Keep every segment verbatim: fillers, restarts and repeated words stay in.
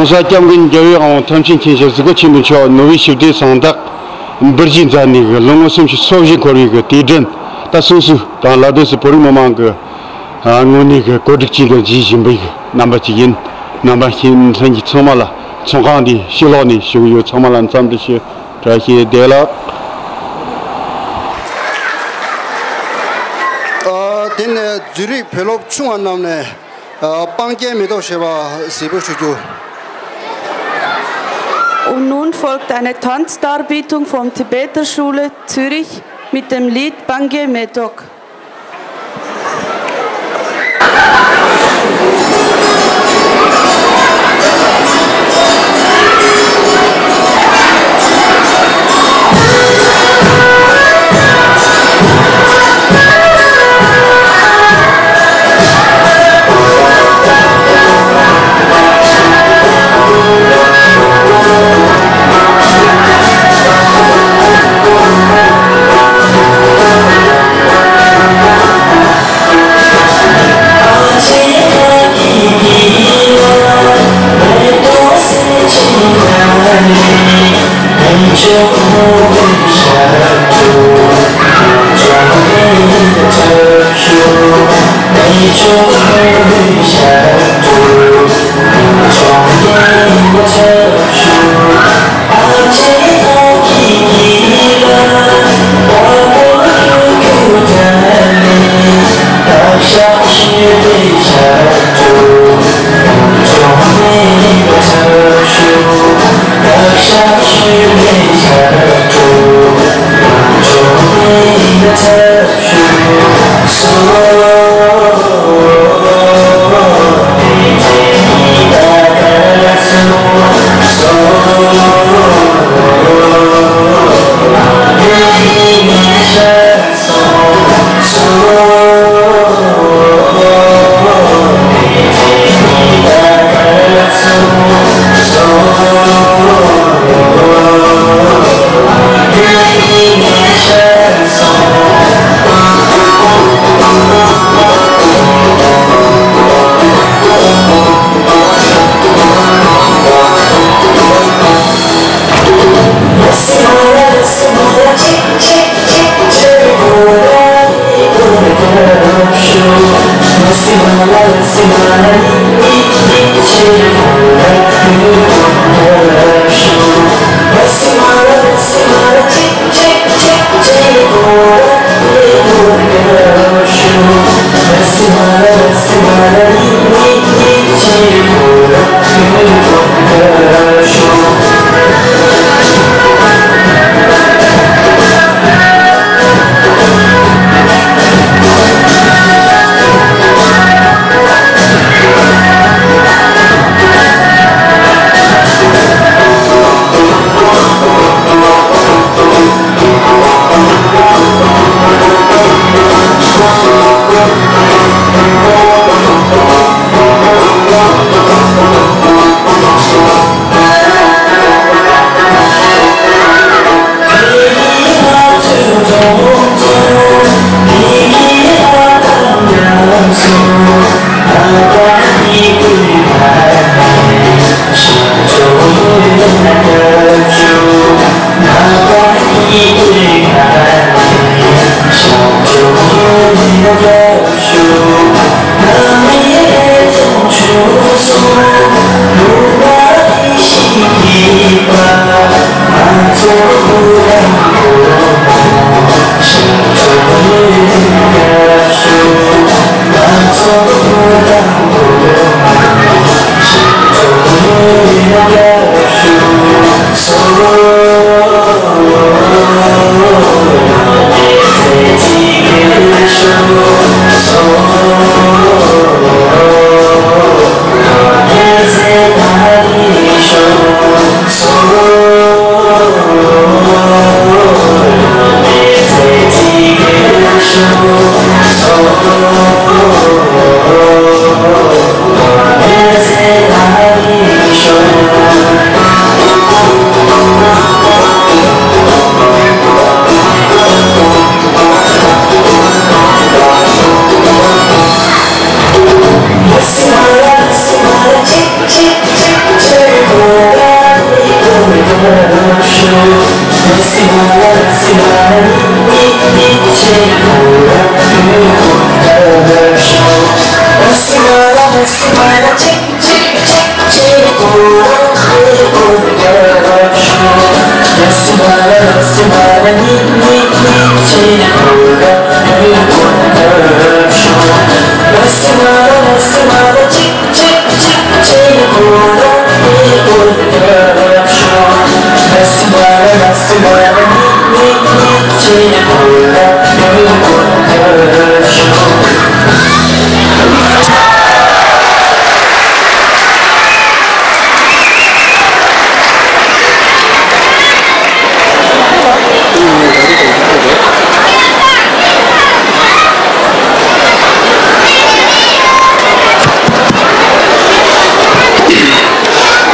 ༸གོང་ས་༸སྐྱབས་མགོན་རྒྱལ་བའི་དབང་པོ་ཐམས་ཅད་མཁྱེན་ཅིང་གཟིགས་སྐུ་མཁྱེན་པའི་མཆོག་ནོར་བུའི་ཞི་བདེའི་གཟེངས་རྟགས་འབུལ་བཞེས་མཛད་ནས་ལོ་ངོ་སུམ་ཅུ་སོ་བཞི་འཁོར་བའི་དུས་དྲན་ད་སོ་སོའི་དང་ལ་དྭགས་སུ་བོད་རིགས་མི་མང་གི་ངོས་ནས་གོ་སྒྲིག་བྱས་ཏེ་མཇལ་བཞིན་པའི་རྣམ་པ་ཅིག་ཡིན། རྣམ་པ་ཁྱེད་ཚང་གི་ཚང་མ་ལ་ཚོགས་ཁང་འདིའི་ཕྱི་ལོགས་ནས་བཞུགས་ཡོད་ཚང་མ་ལ་འཚམས་འདྲི་ཞུ། བཀྲ་ཤིས་བདེ་ལེགས། ཨ། དེ་ནས་འཛུལ་རིགས་བུ་སློབ་ཆུང་བ་རྣམས་ནས། ཨ། སྤང་རྒྱན་མེ་ཏོག་ཞེས་པ་གཟིགས་འབུལ་ཞུ་རྒྱུ། Und nun folgt eine Tanzdarbietung vom Tibeter Schule Zürich mit dem Lied Bangye Metok.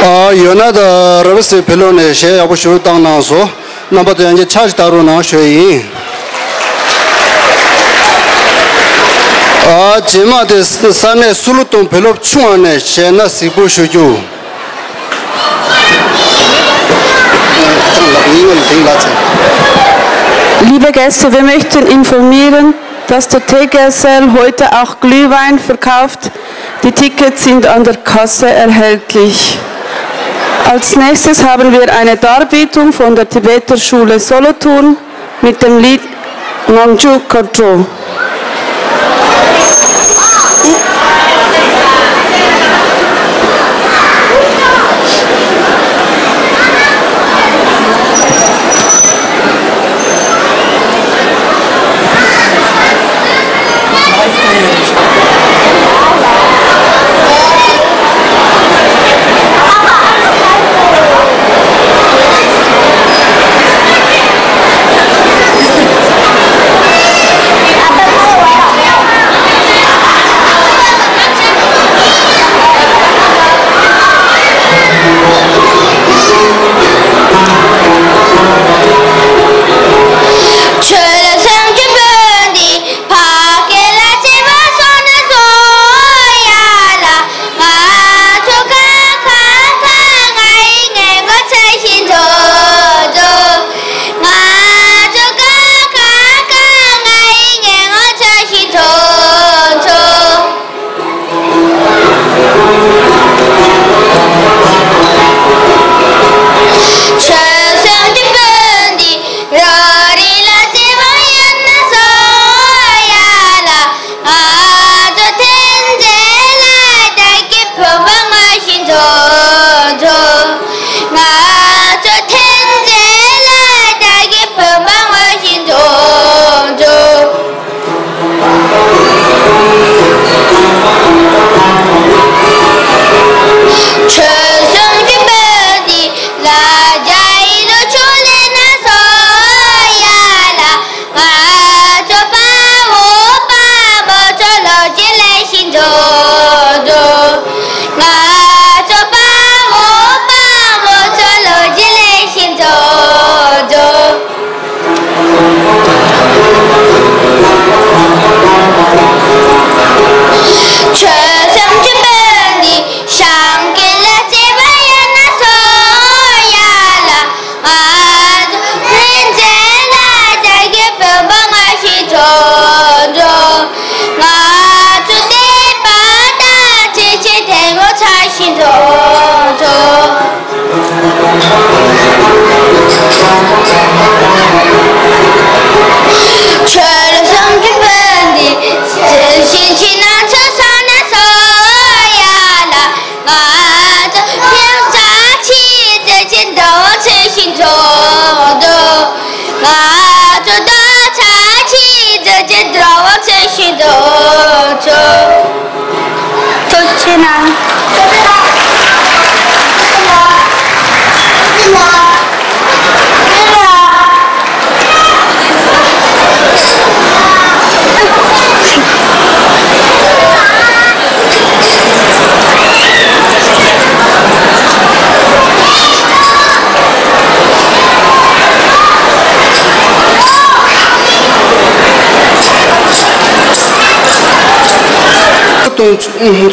ཨ། ཡོད་ན་ད་ར་བ་སི་བེ་ལོ་ནས་གཞས་ཡག་པོ་ཞིག་བཏང་གནང་སོང་། རྣམ་པ་ཚོ་ཡང་བསྐྱར་ཕྱག་ཞིག་བཏང་རོགས་གནང་ཞུ་ཡི་ཡིན། ཨ། རྗེས་མ་དེ་ས་གནས་སུ་ལུ་ཏུང་བོད་སློབ་ཆུང་བ་ནས་གཞས་སྣ་གཟིགས་འབུལ་ཞུ་རྒྱུ། Liebe Gäste, wir möchten informieren, dass der T G S L heute auch Glühwein verkauft. Die Tickets sind an der Kasse erhältlich. Als nächstes haben wir eine Darbietung von der Tibeter Schule Solothurn mit dem Lied Ngangchu Kotro.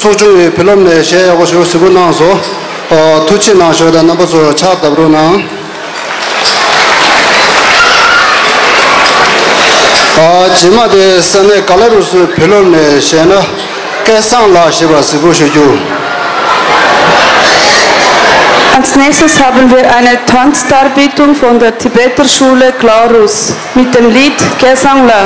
ཚོགས་ཆུང་གི་བུ་སློབ་ནས་གཞས་ཡག་པོ་ཞིག་གཟིགས་འབུལ་གནང་སོང་། ཨོ། ཐུགས་རྗེ་གནང་ཞུ་དང་རྣམ་པ་ཚོ་ཕྱག་བརྡབ་རོགས་གནང་། ཨ། རྗེས་མ་དེ་ས་གནས་ག་ལ་རུ་སུའི་བོད་སློབ་ནས་བཤད་ན། སྐལ་བཟང་ལགས་ཞེས་པ་གཟིགས་སྐོར་ཞུ་རྒྱུ། Als nächstes haben wir eine Tanzdarbietung von der Tibeter Schule Glarus mit dem Lied Gesangla.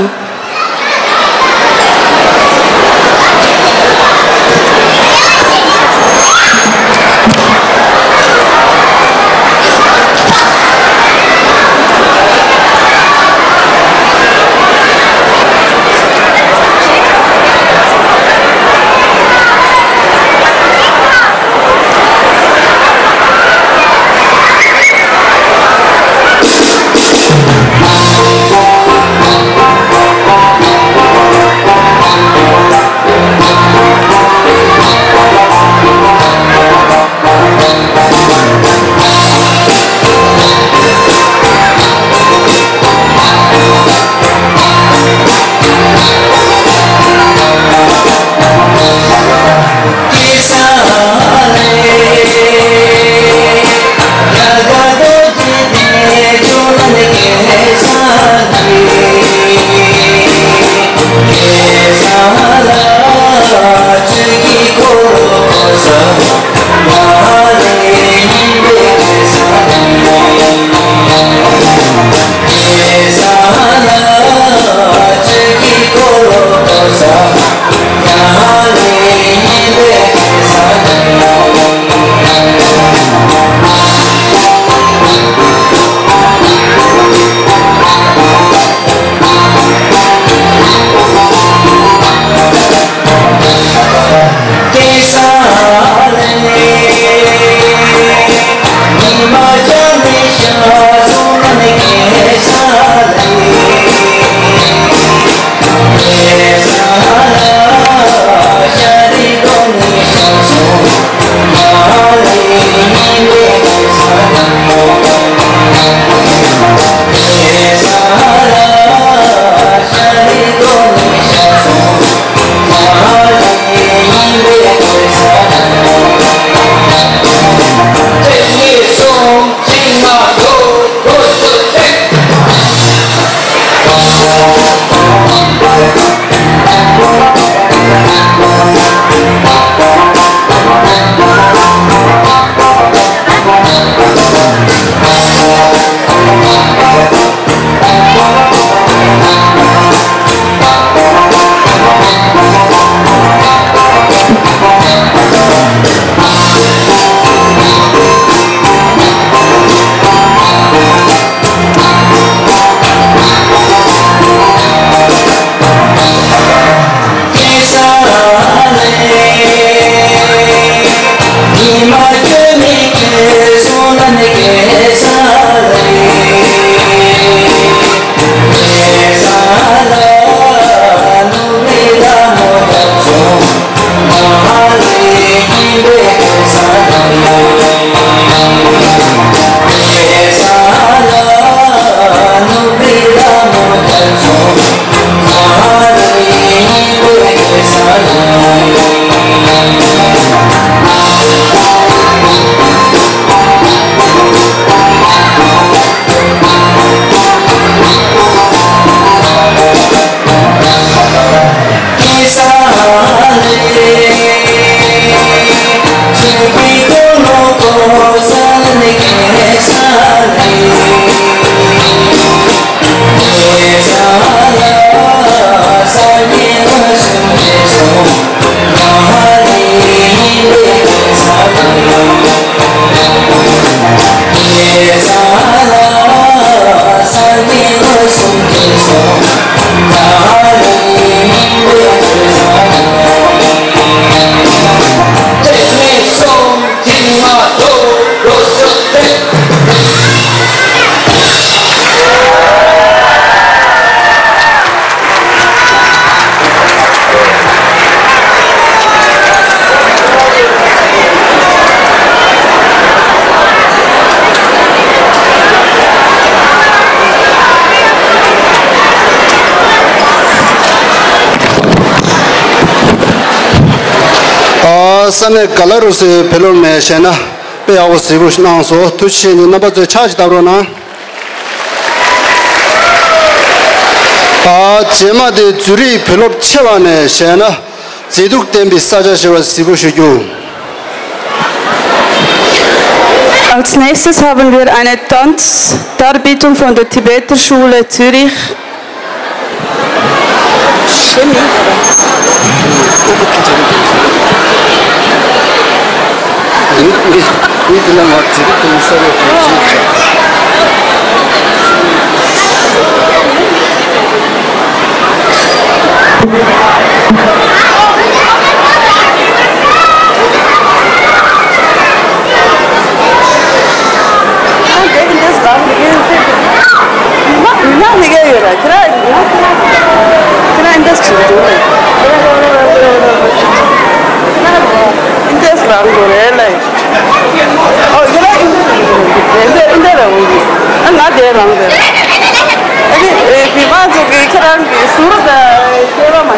ཨ། ས་གནས་ག་ལ་རུ་སིའི་བོད་སློབ་ནས་བཤད་ན། དཔེ་ཡག་པོ་གཟིགས་པོ་གནང་སོང་། ཐུགས་རྗེ་ཆེ། རྣམ་པ་ཚོས་ཕྱག་ཅིག་བཏབ་རོགས་གནང་། ཨ། རྗེས་མ་དེ་ཛུ་རིག་བོད་སློབ་ཆེ་བ་ནས་གཞས་སྣ་མཛེས་སྡུག་ལྡན་པའི་ས་ཆ་ཞེས་པ་གཟིགས་འབུལ་ཞུ་རྒྱུ། Als nächstes haben wir eine Tanzdarbietung von der Tibeter Schule Zürich. ཨོ། ཁྱེད་རང་ཨིན་ཇི་ཨིན་ཇི་ཨིན་ཇི་ལ་འོང་གི། ཨ། ང་དེ་རང་དེ། ཨ་ནི་ཨེ། བི་མ་ཚོ་གི་ཁྱེད་རང་གི་ཟུར་དང་ཁྱེད་རང་མ།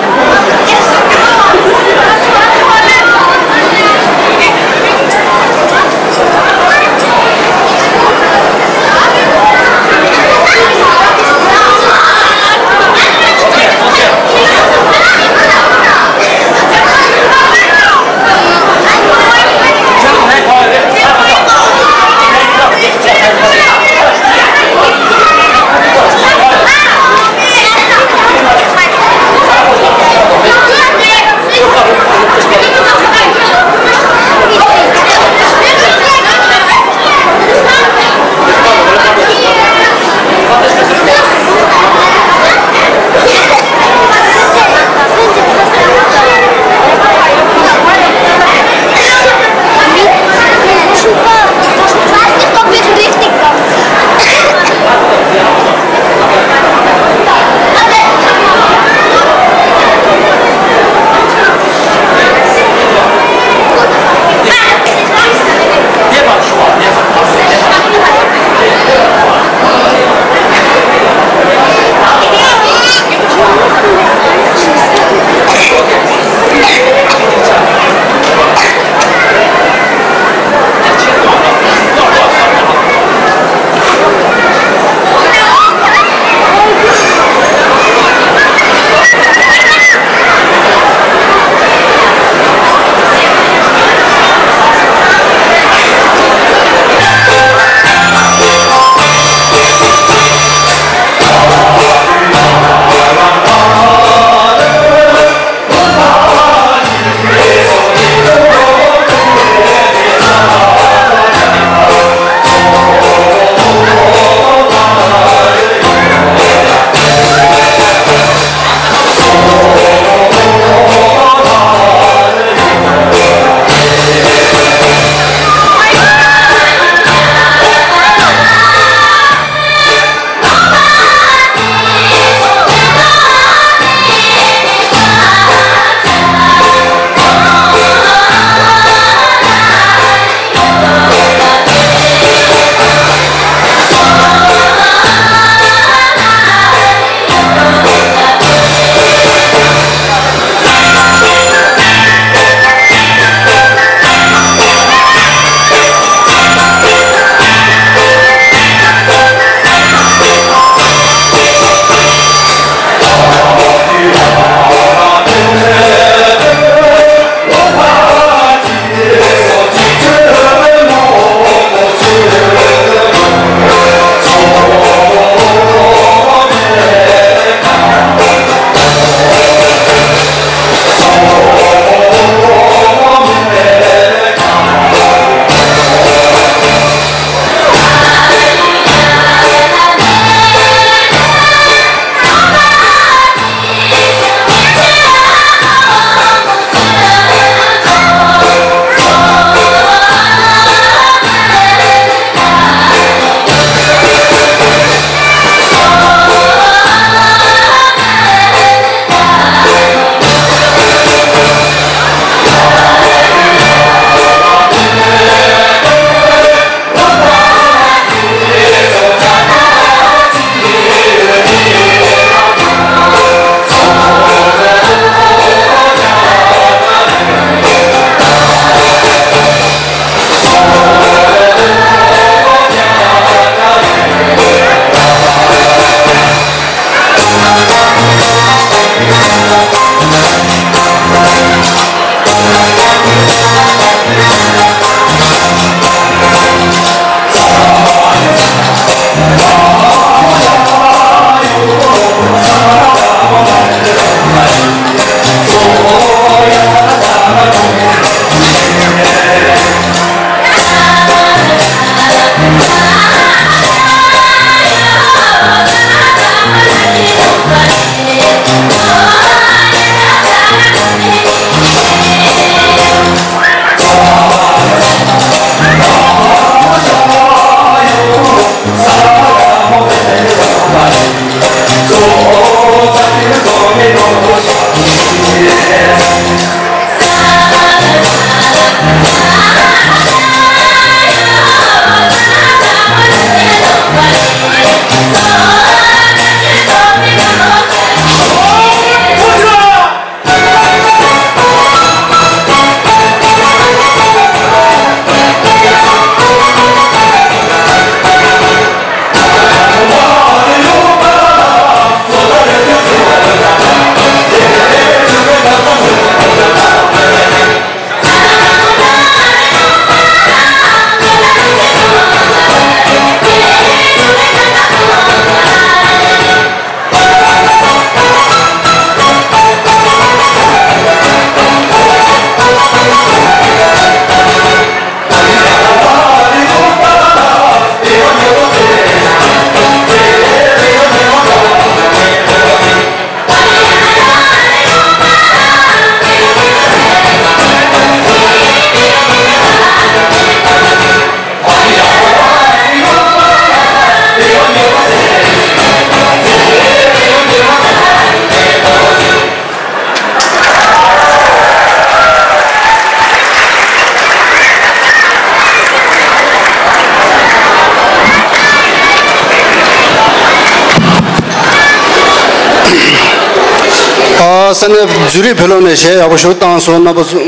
ས་གནས་ཛུ་རིག་བོད་སློབ་ནས་གཞས་ཡག་པོ་ཞིག་བཏང་སོང་། རྣམ་པ་ཚོ་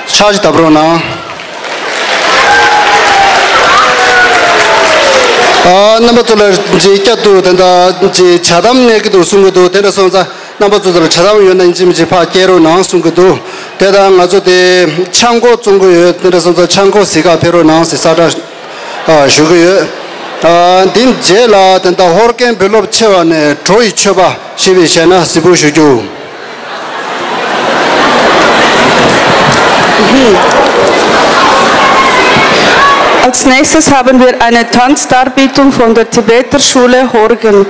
ཕྱག་ཅིག་བརྡབ་རོགས་གནང་། ཨ། རྣམ་པ་ཚོ་ལ་ཅིག་བསྐྱར་དུ་དེ་འདྲ་ཅིག་ཇ་དམ་གནས་ཀྱི་འདུག་གསུང་གི་འདུག་དེ་འདྲ་སོང་ཙང་རྣམ་པ་ཚོ་ཚོ་ལ་ཇ་དམ་ཡོད་ན་ཡིན་གཅིག་མིན་གཅིག་ཕར་སྐྱེལ་རོགས་གནང་གསུང་གི་འདུག་དེ་དང་ང་ཚོ་དེ་ཆང་ཁོག་བཙོང་གི་ཡོད། དེ་འདྲ་སོང་ཙང་ཆང་ཁོག་གཟིགས་ག་ཕེབས་རོགས་གནང་ཟེར་གསལ་བསྒྲགས་ཨ། ཞུ་གི་ཡོད། ཨ། འདི་རྗེས་ལ་དེ་འདྲ་ཧོར་མཁན་བོད་སློབ་ཆེ་བ་ནས་བྲོ་ཡི་མཆོད་པ་ཞེས་པའི་གཞས་སྣ་གཟིགས་འབུལ་ཞུ་རྒྱུ། Als nächstes haben wir eine Tanzdarbietung von der Tibeter Schule Horgen.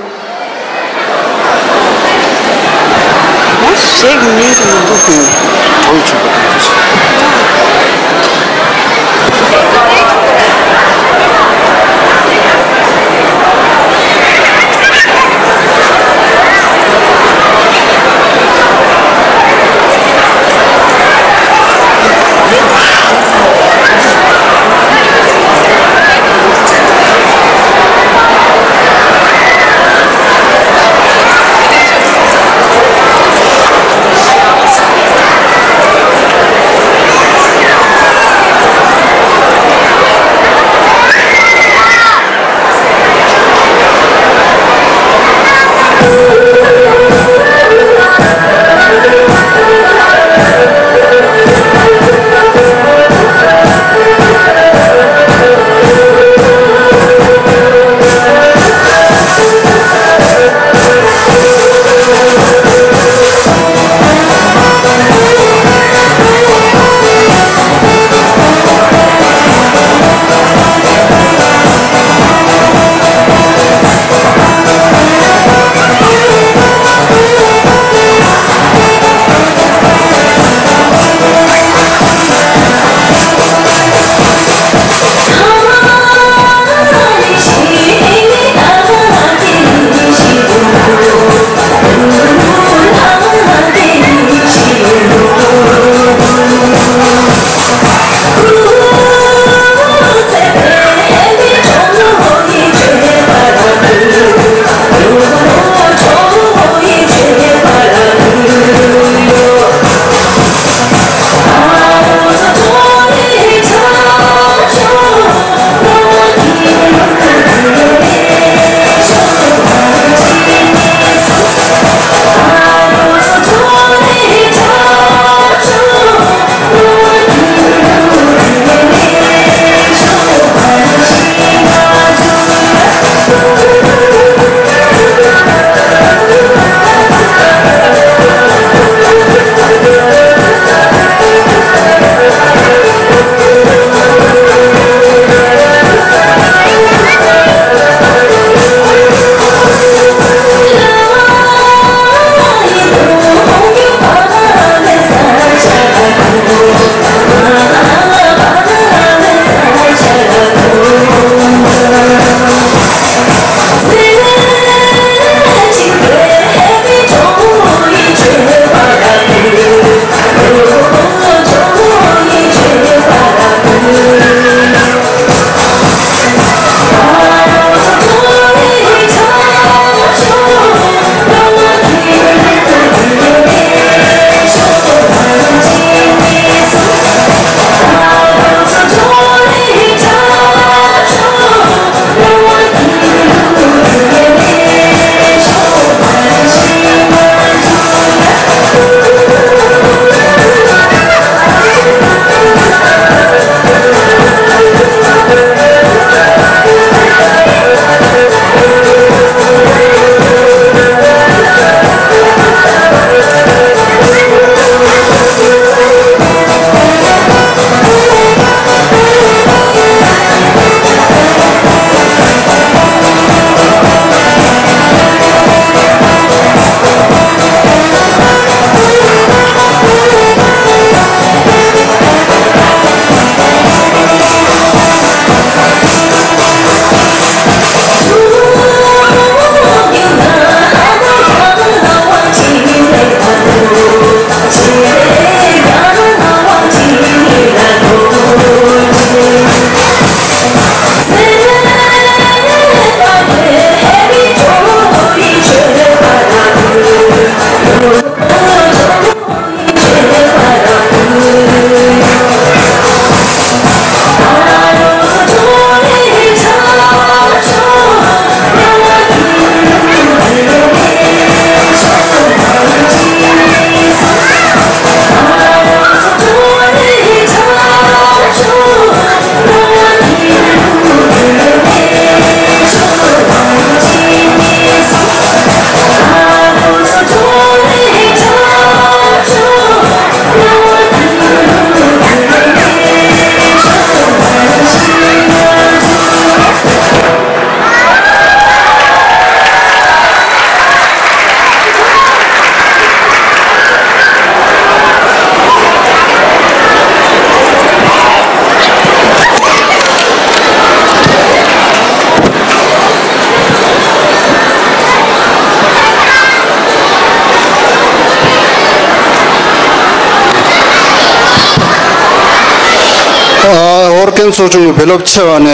ཨོ་རྒྱན་ཚོགས་ཆུང་གི་བུ་སློབ་ཆེ་བ་ནས་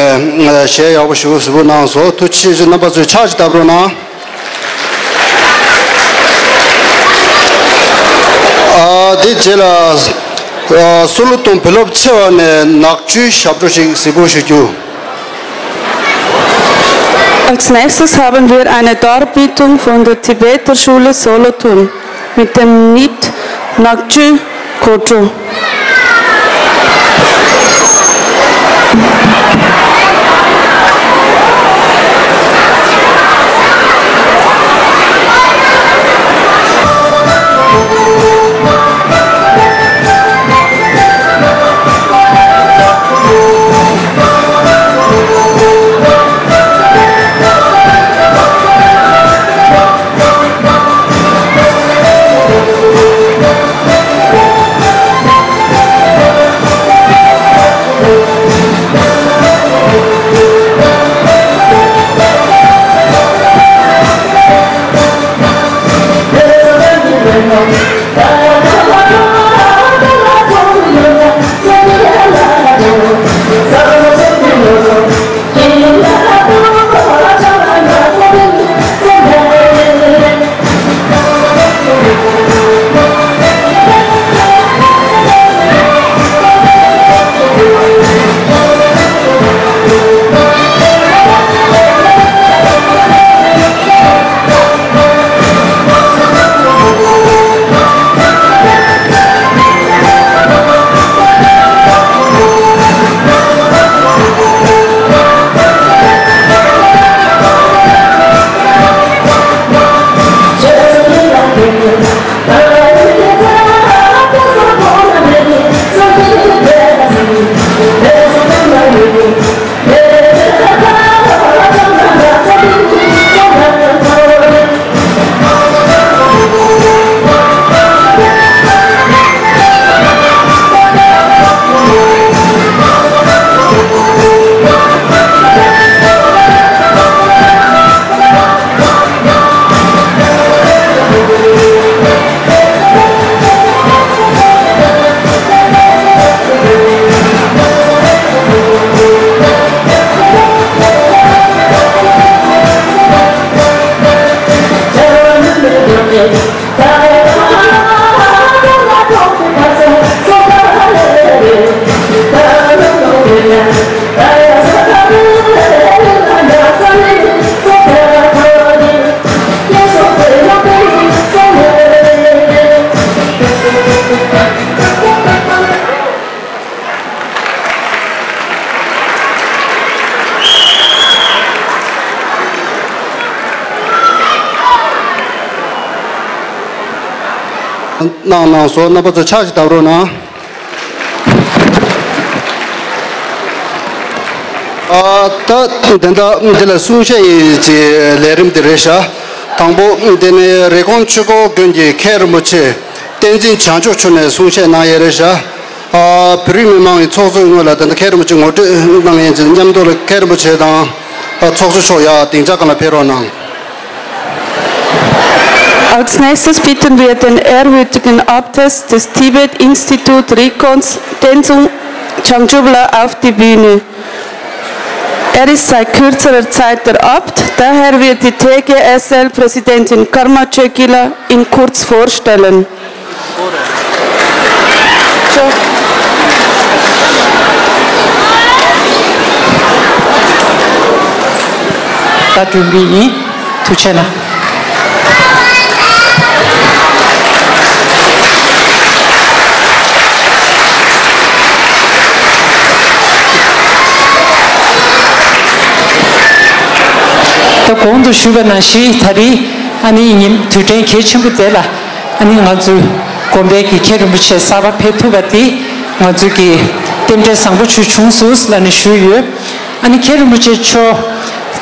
ཞལ་ཡག་པོ་ཞུ་གཟིགས་པོ་གནང་སོང་། ཐུགས་རྗེ་ཆེ། རྣམ་པ་ཚོས་ཕྱག་ཅིག་བཏབ་རོགས་གནང་། ཨ་དེ་རྗེས་ལ་ཨ་སོ་ལོ་ཐུན་བུ་སློབ་ཆེ་བ་ནས་ནག་ཆུའི་ཞབས་བྲོ་ཞིག་གཟིགས་པོ་ཞུ་རྒྱུ། Als nächstes haben wir eine Darbietung von der Tibeter Schule Solothurn mit dem Lied Nakchu Kocho. གནང་གནང་སོང་། རྣམ་པ་ཚོ་ཕྱག་ཅིག་བཏབ་རོགས་གནང་། ཨ་ད་དེ་འདྲ་འདི་ལ་གསུང་བཤད་ཡི་ཅིག་ལས་རིམ་དེ་རེད་ཤག་དང་པོ་དེ་ནི་རི་ཀོན་ཆོས་འཁོར་དགོན་གྱི་མཁན་རིན་པོ་ཆེ་བསྟན་འཛིན་བྱང་ཆུབ་མཆོག་ནས་གསུང་བཤད་གནང་ཡས་རེད་ཤག་ཨ་བོད་རིགས་མི་མང་གི་ཚོགས་གཙོའི་ངོས་ལ་ད་ལྟ་མཁན་རིན་པོ་ཆེ་ངོ་སྤྲོད་གནང་ཡས་ཀྱི་མཉམ་དུ་ལ་མཁན་རིན་པོ་ཆེ་དང་ཚོགས་གཙོ་མཆོག་ཡར་སྡིངས་ཆ་སྒང་ལ་ཕེབས་རོགས་གནང་། Als nächstes bitten wir den ehrwürdigen Abtes des Tibet-Institut Rikons, Tenzung Changchubla, auf die Bühne. Er ist seit kürzerer Zeit der Abt, daher wird die T G S L-Präsidentin Karma Chökila ihn kurz vorstellen. ད་སྒྲུང་གི་ཡིན། ཐུགས་རྗེ་གནང་། ད་གོང་དུ་ཞུས་པ་ནང་བཞིན་ད་རིང་ཨ་ནི་ཉིན་དུས་དྲན་གལ་ཆེན་པོ་དེ་ལ་ཨ་ནི་ང་ཚོའི་དགོན་པའི་གི་མཁན་རིན་པོ་ཆེ་གསར་པ་ཕེབས་ཐུབ་པ་དེ་ང་ཚོའི་གི་རྟེན་འབྲེལ་བཟང་པོ་ཞིག་བྱུང་སོང་ལབ་ནས་ཞུས་ཡོད། ཨ་ནི་མཁན་རིན་པོ་ཆེ་མཆོག་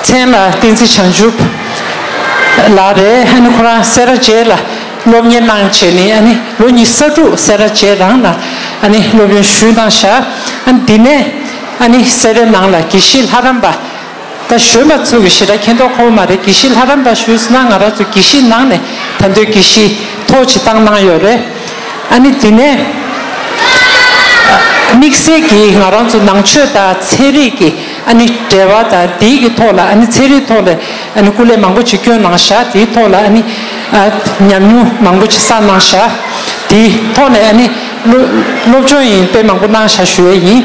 མཚན་ལ་བསྟན་འཛིན་བྱང་ཆུབ་ལགས་རེད། ཨ་ནི་ཁོ་རང་སེ་ར་བྱེས་ལ་སློབ་གཉེར་གནང་བྱས་ནས་ཨ་ནི་ལོ་ཉི་ཤུ་རྩ་དྲུག་སེ་ར་བྱེས་རང་ལ་ཨ་ནི་སློབ་ཡོན་ཞུས་གནང་བཞག་ཨ་ནི་འདི་ནས་ཨ་ནི་སེ་རའི་ནང་ལ་དགེ་བཤེས་ལྷ་རམས་པ། ད་གཞོན་པ་ཚོ་གི་ཞེ་དྲག་མཁྱེན་རྟོགས་ཁོ་མ་རེད། དགེ་བཤེས་ལྷ་རམས་པ་ཞུས་ཟེར་ན་ང་རང་ཚོ་དགེ་བཤེས་ནང་ནས་ད་དུང་དགེ་བཤེས་ཐོག་ཅིག་བཏང་གནང་ཡོད་རེད། ཨ་ནི་དེ་ནས་ དམིགས་བསལ་གྱིས་ང་རང་ཚོ་ནང་ཆོས་དང་ཚན་རིག་གི་ཨ་ནི་འབྲེལ་བ་དང་དེའི་གི་ཐོག་ལ་ཨ་ནི་ཚན་རིག་ཐོག་ལ་ཨ་ནི་སྐུ་ལས་མང་པོ་ཅིག་བསྐྱོན་གནང་ཤག་དེའི་ཐོག་ལ་ཨ་ནི་ཨ་ཉམས་མྱོང་མང་པོ་ཅིག་བསགས་གནང་ཤག་དེའི་ཐོག་ནས་ཨ་ནི་སློབ་སློབ་སྦྱོང་ཡིན་དཔེ་མང་པོ་གནང་ཤག་ཞུ་ཡས་ཡིན།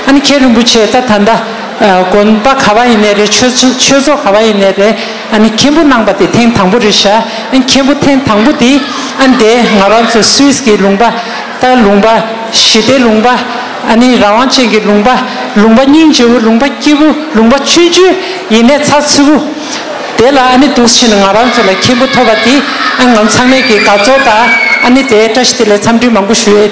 ཨ་ནི་མཁན་རིན་པོ་ཆེ་ད་ད་ལྟ་ཨ་དགོན་པ་ག་བ་ཡིན་ནའི་རེད། ཆོས་ཆོས་ཚོགས་ག་བ་ཡིན་ནའི་རེད། ཨ་ནི་མཁན་པོ་གནང་པ་དེ་ཐེངས་དང་པོ་རེད་ཤག་ཨ་ནི་མཁན་པོ་ཐེངས་དང་པོ་དེ་ཨ་ནི་དེ་ང་རང་ཚོ་སུད་སི་གི་ལུང་པ། ད་ལུང་པ། ཞི་བདེ་ལུང་པ། ཨ་ནི་རང་དབང་ཅན་གྱི་ལུང་པ། ལུང་པ་སྙིང་རྗེ་བོ། ལུང་པ་སྐྱིད་པོ། ལུང་པ་ཆུང་ཆུང་ཡིན་ནའི་ཚགས་ཚུད་པོ། དེ་ལ་ཨ་ནི་འདུག་ཕྱིན་ང་རང་ཚོ་ལ་མཁན་པོ་ཐོབ་པ་དེ་ཨ་ང་ཚང་མས་ཀྱི་དགའ་ཚོར་དང་ཨ་ནི་དེ་བཀྲ་ཤིས་བདེ་ལེགས་འཚམས་འདྲི་མང་པོ་ཞུ་ཡས་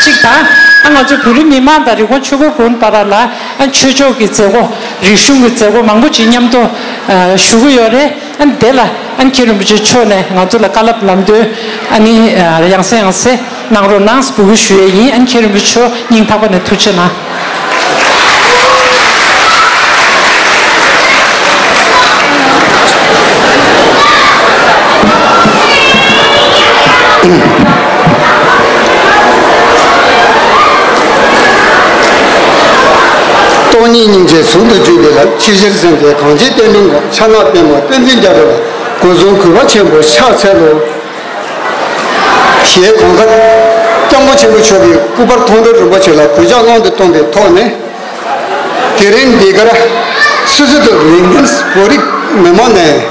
གཅིག་དང་། ཨ་ང་ཚོ་བོད་རིགས་མི་མང་དང་རི་ཀོན་ཆོས་འཁོར་དགོན་བར་ལ་ཨ་ཆོས་ཕྱོགས་ཀྱི་མཛད་སྒོ། རིག་གཞུང་གི་མཛད་སྒོ་མང་པོ་ཅིག་མཉམ་དུ་ཨ་ཞུ་གི་ཡོད་རེད། ཨ་ནི་དེ་ལ་ཨ་ནི་མཁན་རིན་པོ་ཆེ་མཆོག་ནས་ང་ཚོ་ལ་བཀའ་སློབ་ལམ་སྟོན་ཨ་ནི་ཡང་སེ་ཡང་སེ་གནང་རོགས་གནང་འབོད་སྐུལ་ཞུ་ཡས་ཡིན། ཨ་ནི་མཁན་རིན་པོ་ཆེ་མཆོག་སྙིང་ཐག་པ་ནས་ཐུགས་རྗེ་གནང་། སྟོང་ཉིད་སྙིང་རྗེ་ཟུང་དུ་འཇུག་པའི་ལམ། ཆེས་ཆེར་སེམས་བསྐྱེད་གང་བྱེད་བསྟན་འགྲོའི་མགོན། ཕྱག་ན་པདྨོ་བསྟན་འཛིན་རྒྱ་རས་པ། སྐུ་གསུང་གུས་པ་ཆེན་པོ་ཕྱག་འཚལ་ལོ། ཞེས་གོང་ས་སྐྱབས་མགོན་ཆེན་པོ་མཆོག་གི་སྐུ་པར་མཐོང་གྲོལ་རིན་པོ་ཆེ་ལ་གུས་ཕྱག་སྔོན་དུ་བཏང་པའི་ཐོག་ནས། དེ་རིང་འདི་གར་སུད་སི་དུ་རིང་མིན་བོད་རིགས་མི་མང་ནས་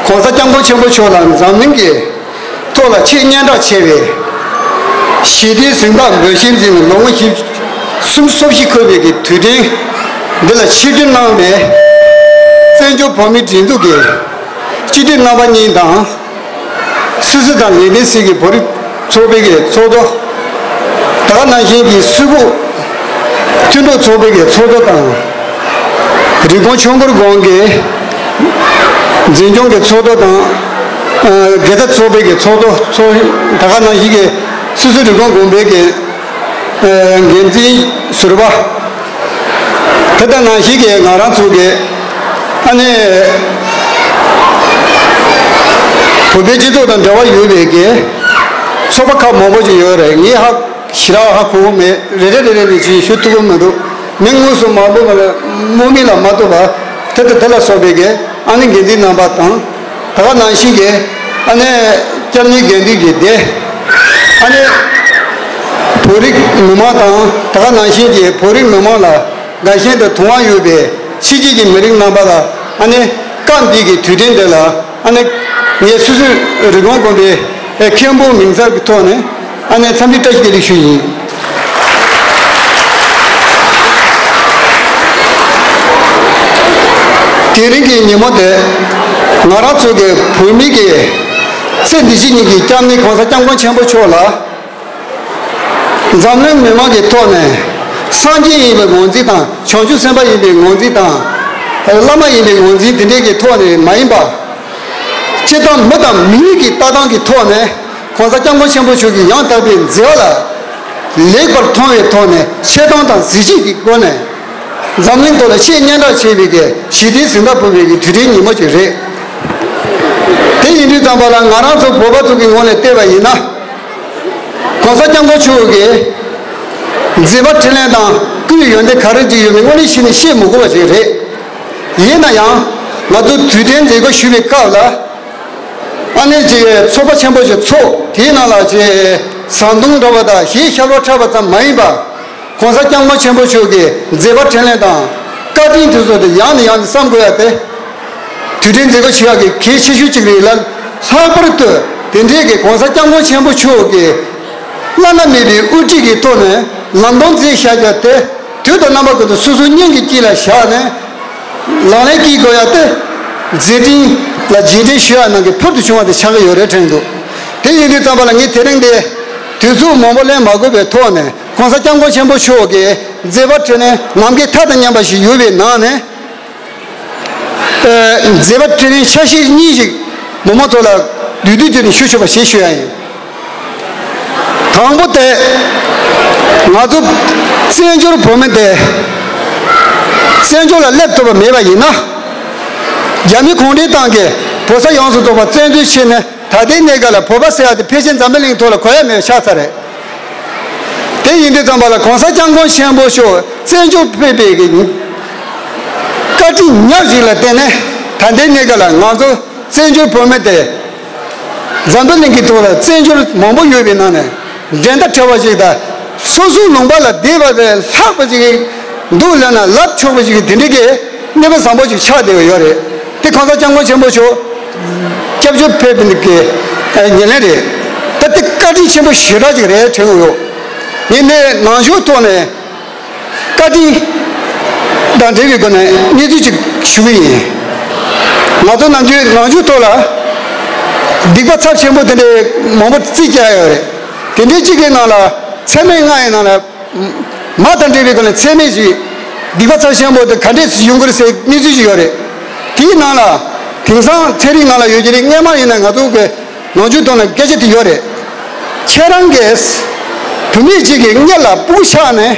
གོང་ས་སྐྱབས་མགོན་ཆེན་པོ་མཆོག་ལ་འཛམ་གླིང་གི་ཐོག་ལ་ཆེས་སྙན་གྲགས་ཆེ་བའི་ཞི་བདེའི་གཟེངས་རྟགས་འབུལ་བཞེས་མཛད་ནས་ལོ་ངོ་བཞི་བཅུ་སོ་བཞི་འཁོར་བའི་གི་དུས་དྲན་འདི་ལ་ཆིབས་བསྒྱུར་གནང་བའི་བཙན་བྱོལ་བོད་མིའི་སྒྲིག་འཛུགས་ཀྱི་སྤྱི་འཐུས་རྣམ་པ་གཉིས་དང་། སུད་སི་དང་ལིག་ཏེན་སི་ཊན་གྱི་བོད་རིགས་ཚོགས་པའི་གི་ཚོགས་གཙོ། ད་ག་ནང་བཞིན་གྱི་སུད་བོད་མཐུན་གྲོགས་ཚོགས་པའི་གི་ཚོགས་གཙོ་དང་། རི་ཀོན་ཆོས་འཁོར་དགོན་གྱི་འཛིན་སྐྱོང་གི་ཚོགས་གཙོ་དང་། ཨ་དགེ་རྩ་ཚོགས་པའི་གི་ཚོགས་གཙོ་ཚོགས། ད་ག་ནང་བཞིན་གྱི་སུད་སི་རི་ཀོན་དགོན་པའི་གི་ཨ་འགན་འཛིན་ཟུར་པ། དེ་ལྟར་ནང་བཞིན་གྱི་ང་རང་ཚོ་གི་ཨ་ནི་བོད་པའི་སྤྱི་ཚོགས་དང་འབྲེལ་བ་ཡོད་པའི་གི་ཚོགས་པ་ཁག་མང་པོ་ཞིག་ཡོད་རེད། ངས་ཧ་ཞེ་དྲག་ཧ་གོ་གི་མེད། རེ་རེ་རེ་རེ་ནས་ཅིག་ཞུ་ཐུབ་ཀྱི་མི་འདུག་མི་དངོས་སུ་མ་འབོད་པ་ལ་དམིགས་མེད་ལ་མ་གཏོགས་པ། དེ་དང་དེ་ལ་སོགས་པའི་གི་ཨ་ནི་འགན་འཛིན་རྣམ་པ་དང་། ད་ག་ནང་བཞིན་གྱི་ཨ་ནི་སྐྱབས་གནས་དགེ་འདུན་གྱི་སྡེ། ཨ་ནི་བོད་རིགས་མི་མང་དང་། ད་ག་ནང་བཞིན་གྱི་བོད་རིགས་མི་མང་ལ་དགའ་ཞེན་དང་དུང་བ་ཡོད་པའི་ཕྱི་རྒྱལ་གྱི་མི་རིགས་རྣམ་པ་ལ་ཨ་ནི་སྐབས་འདི་གི་དུས་དྲན་འདི་ལ་ཨ་ནི་ངས་སུད་སི་རི་ཀོན་དགོན་པའི་མཁན་པོ་མིང་གསར་གྱི་ཐོག་ནས་ཨ་ནི་འཚམས་འདྲི་བཀྲ་ཤིས་བདེ་ལེགས་ཞུ་ཡིན། དེ་རིང་གི་ཉིན་མོ་དེ་ང་རང་ཚོ་གི་བོད་མི་གི་ཚེ་འདི་ཕྱི་གཉིས་ཀྱི་སྐྱབས་གནས་གོང་ས་སྐྱབས་མགོན་ཆེན་པོ་མཆོག་ལ། འཛམ་གླིང་མི་མང་གི་ཐོག་ནས་སངས་རྒྱས་ཡིན་པའི་ངོས་འཛིན་དང་། བྱང་ཆུབ་སེམས་དཔའ་ཡིན་པའི་ངོས་འཛིན་དང་། བླ་མ་ཡིན་པའི་ངོས་འཛིན་དེ་འདྲའི་གི་ཐོག་ནས་མ་ཡིན་པ། སྤྱིར་བཏང་མི་དང་མི་ཡི་གི་ལྟ་སྟངས་ཀྱི་ཐོག་ནས་གོང་ས་སྐྱབས་མགོན་ཆེན་པོ་མཆོག་གི་ཡང་དག་པའི་མཛད་པ་ལ་ལེགས་པར་མཐོང་བའི་ཐོག་ནས་ཆེ་མཐོང་དང་གཟི་བརྗིད་ཀྱི་སྒོ་ནས་འཛམ་གླིང་ཐོག་ལ་ཆེས་སྙན་གྲགས་ཆེ་བའི་གི་ཞི་བདེའི་གཟེངས་རྟགས་ཕུལ་བའི་གི་དུས་དྲན་ཉིན་མོ་ཅིག་རེད། དེ་ཡིན་དུས་ཙམ་པ་ལ་ང་རང་ཚོ་བོད་པ་ཚོ་གི་ངོས་ནས་བལྟས་པ་ཡིན་ན། གོང་ས་སྐྱབས་མགོན་མཆོག་གི་མཛད་པ་འཕྲིན་ལས་དང་སྐུའི་ཡོན་ཏན་ག་རེ་ཅིག་ཡོད་མེད་དངོས་གནས་བཤད་ན་བཤད་མི་དགོས་པ་ཞིག་རེད། ཡིན་ན་ཡང་ང་ཚོ་དུས་དྲན་མཛད་སྒོ་ཞུ་བའི་སྐབས་ལ་ཨ་ནི་ཅིག་ཚོགས་པ་ཆེན་པོ་ཞིག་ཚོགས། དེའི་ནང་ལ་ཅིག་ཟམ་གདོང་འདྲ་བ་དང་གཞས་ཤར་བགྲོད་འཁྲབ་པ་ཙམ་མ་ཡིན་པ། གོང་ས་སྐྱབས་མགོན་ཆེན་པོ་མཆོག་གི་མཛད་པ་འཕྲིན་ལས་དང་བཀའ་དྲིན་དེ་ཚོ་དེ་ཡང་ནས་ཡང་དུ་བསམ་དགོས་ཡ་དེ། དུས་དྲན་མཛད་སྒོ་ཞུ་ཡག་གི་གལ་ཆེ་ཤོས་གཅིག་རེད་ལ། ལྷག་པར་དུ་དེ་འདྲའི་གི་གོང་ས་སྐྱབས་མགོན་ཆེན་པོ་མཆོག་གི་བླ་ན་མེད་པའི་དབུ་ཁྲིད་ཀྱི་ཐོག་ནས་ལམ་སྟོན་མཛད་བཞག་ཡ་དེ་དུས་དང་རྣམ་པ་ཀུན་ཏུ་སོ་སོའི་སྙིང་གི་དཀྱིལ་ལ་བཞག་ནས་ལག་ལེན་བཀྱིག་དགོས་ཡ་དེ་མཛད་འཕྲིན་ལ་རྗེས་དྲན་ཞུ་ཡ་ནང་གི་ཕུལ་དུ་བྱུང་བ་དེ་ཆགས་ཀྱི་ཡོད་རེད་དྲན་འདུག་དེ་ཡིན་དུས་ཙམ་པ་ལ་ངས་དེ་རིང་འདི་དུས་ཚོད་མང་པོ་ལེན་མ་དགོས་པའི་ཐོག་ནས། གོང་ས་སྐྱབས་མགོན་ཆེན་པོ་མཆོག་གི་མཛད་པ་འཕྲིན་ལས་ནམ་མཁའི་མཐའ་དང་མཉམ་པ་ཞིག་ཡོད་པའི་ནང་ནས། ཨ་མཛད་པ་འཕྲིན་ལས་ཆ་ཤས་གཉིས་ཤིག་མི་མང་ཚོ་ལ་བསྡུས་བསྡུས་བྱས་ནས་ཞུ་ཆོག་པ་ཞིག་ཞུ་ཡ་ཡིན། དང་པོ་དེ། ང་ཚོ་བཙན་བྱོལ་བོད་མི་དེ་བཙན་བྱོལ་ལ་སླེབས་ཐུབ་པ་མེད་པ་ཡིན་ན། རྒྱ་མི་གུང་ཁྲན་ཏང་གིས་བོད་ས་ཡོངས་སུ་རྫོགས་པ་བཙན་འཛུལ་བྱས་ནས། ད་ལྟའི་གནས་སྐབས་ལ་བོད་པ་ཟེར་ཡ་དེ་ཕལ་ཆེར་འཛམ་བུ་གླིང་ཐོག་ལ་གོ་ཡ་མེད་པ་ཆགས་ཚར་རེད། དེ་ཡིན་དུས་ཙམ་པ་ལ་གོང་ས་སྐྱབས་མགོན་ཆེན་པོ་མཆོག་བཙན་བྱོལ་ཕེབས་པའི་གི་བཀའ་དྲིན་ཉག་གཅིག་ལ་བརྟེན་ནས་ད་ལྟའི་གནས་སྐབས་ལ་ང་ཚོ་བཙན་བྱོལ་བོད་མི་དེ་འཛམ་བུ་གླིང་གི་ཐོག་ལ་བཙན་བྱོལ་མང་པོ་ཡོད་པའི་ནང་ནས་འགྲན་ཟླ་བྲལ་བ་ཞིག་དང་། སོ་སོའི་ལུང་པ་ལ་བསྡད་པ་དེ་ལྷག་པ་ཞིག་འདུག་ལབ་ན་ལབ་ཆོག་པ་ཞིག་གི་དེ་འདྲའི་གི་གནས་བབ་བཟང་པོ་ཞིག་ཆགས་བསྡད་ཡོད་རེད། དེ་གོང་ས་སྐྱབས་མགོན་ཆེན་པོ་མཆོག་སྐྱབས་བཅོལ་ཕེབས་པའི་གི་ཉེར་ལེན་རེད། ད་དེ་བཀའ་དྲིན་ཆེན་པོ་ཞེ་དྲག་ཅིག་རེད་དྲན་གྱི་ཡོད། ངས་འདི་ནང་ཆོས་ཐོག་ནས་བཀའ་དྲིན་དང་འབྲེལ་བའི་སྒོ་ནས་གནས་ཚུལ་ཅིག་ཞུ་གི་ཡིན། ང་ཚོ་ནམ་རྒྱུན་ནང་ཆོས་ཐོག་ལ་སྡིག་པ་ཚབས་ཆེན་པོ་དེ་འདྲའི་མང་པོ་རྩིས་བརྒྱབ་ཡོད་རེད། དེ་འདྲའི་གཅིག་གི་ནང་ལ་ཚད་མེད་ལྔ་ཡི་ནང་ལ། མ་དང་འབྲེལ་བའི་སྒོ་ནས་ཚད་མེད་ཅིག་སྡིག་པ་ཚབས་ཆེན་པོ་དེ་ག་འདྲས་ཡོང་གི་རེད་ཟེར་གནས་ཚུལ་ཅིག་ཡོད་རེད། དེའི་ནང་ལ་དེང་སང་ཚན་རིག་ནང་ལ་ཡོད་ཀྱི་རེད། སྔས་མ་ཡིན་ན་ང་ཚོ་གི་ནང་ཆོས་ཐོག་ལ་སྐད་ཆ་དེ་ཡོད་རེད། ཁྱེད་རང་གིས་བུད་མེད་ཅིག་གི་མངལ་ལ་སྤུ་གུ་ཆགས་ནས།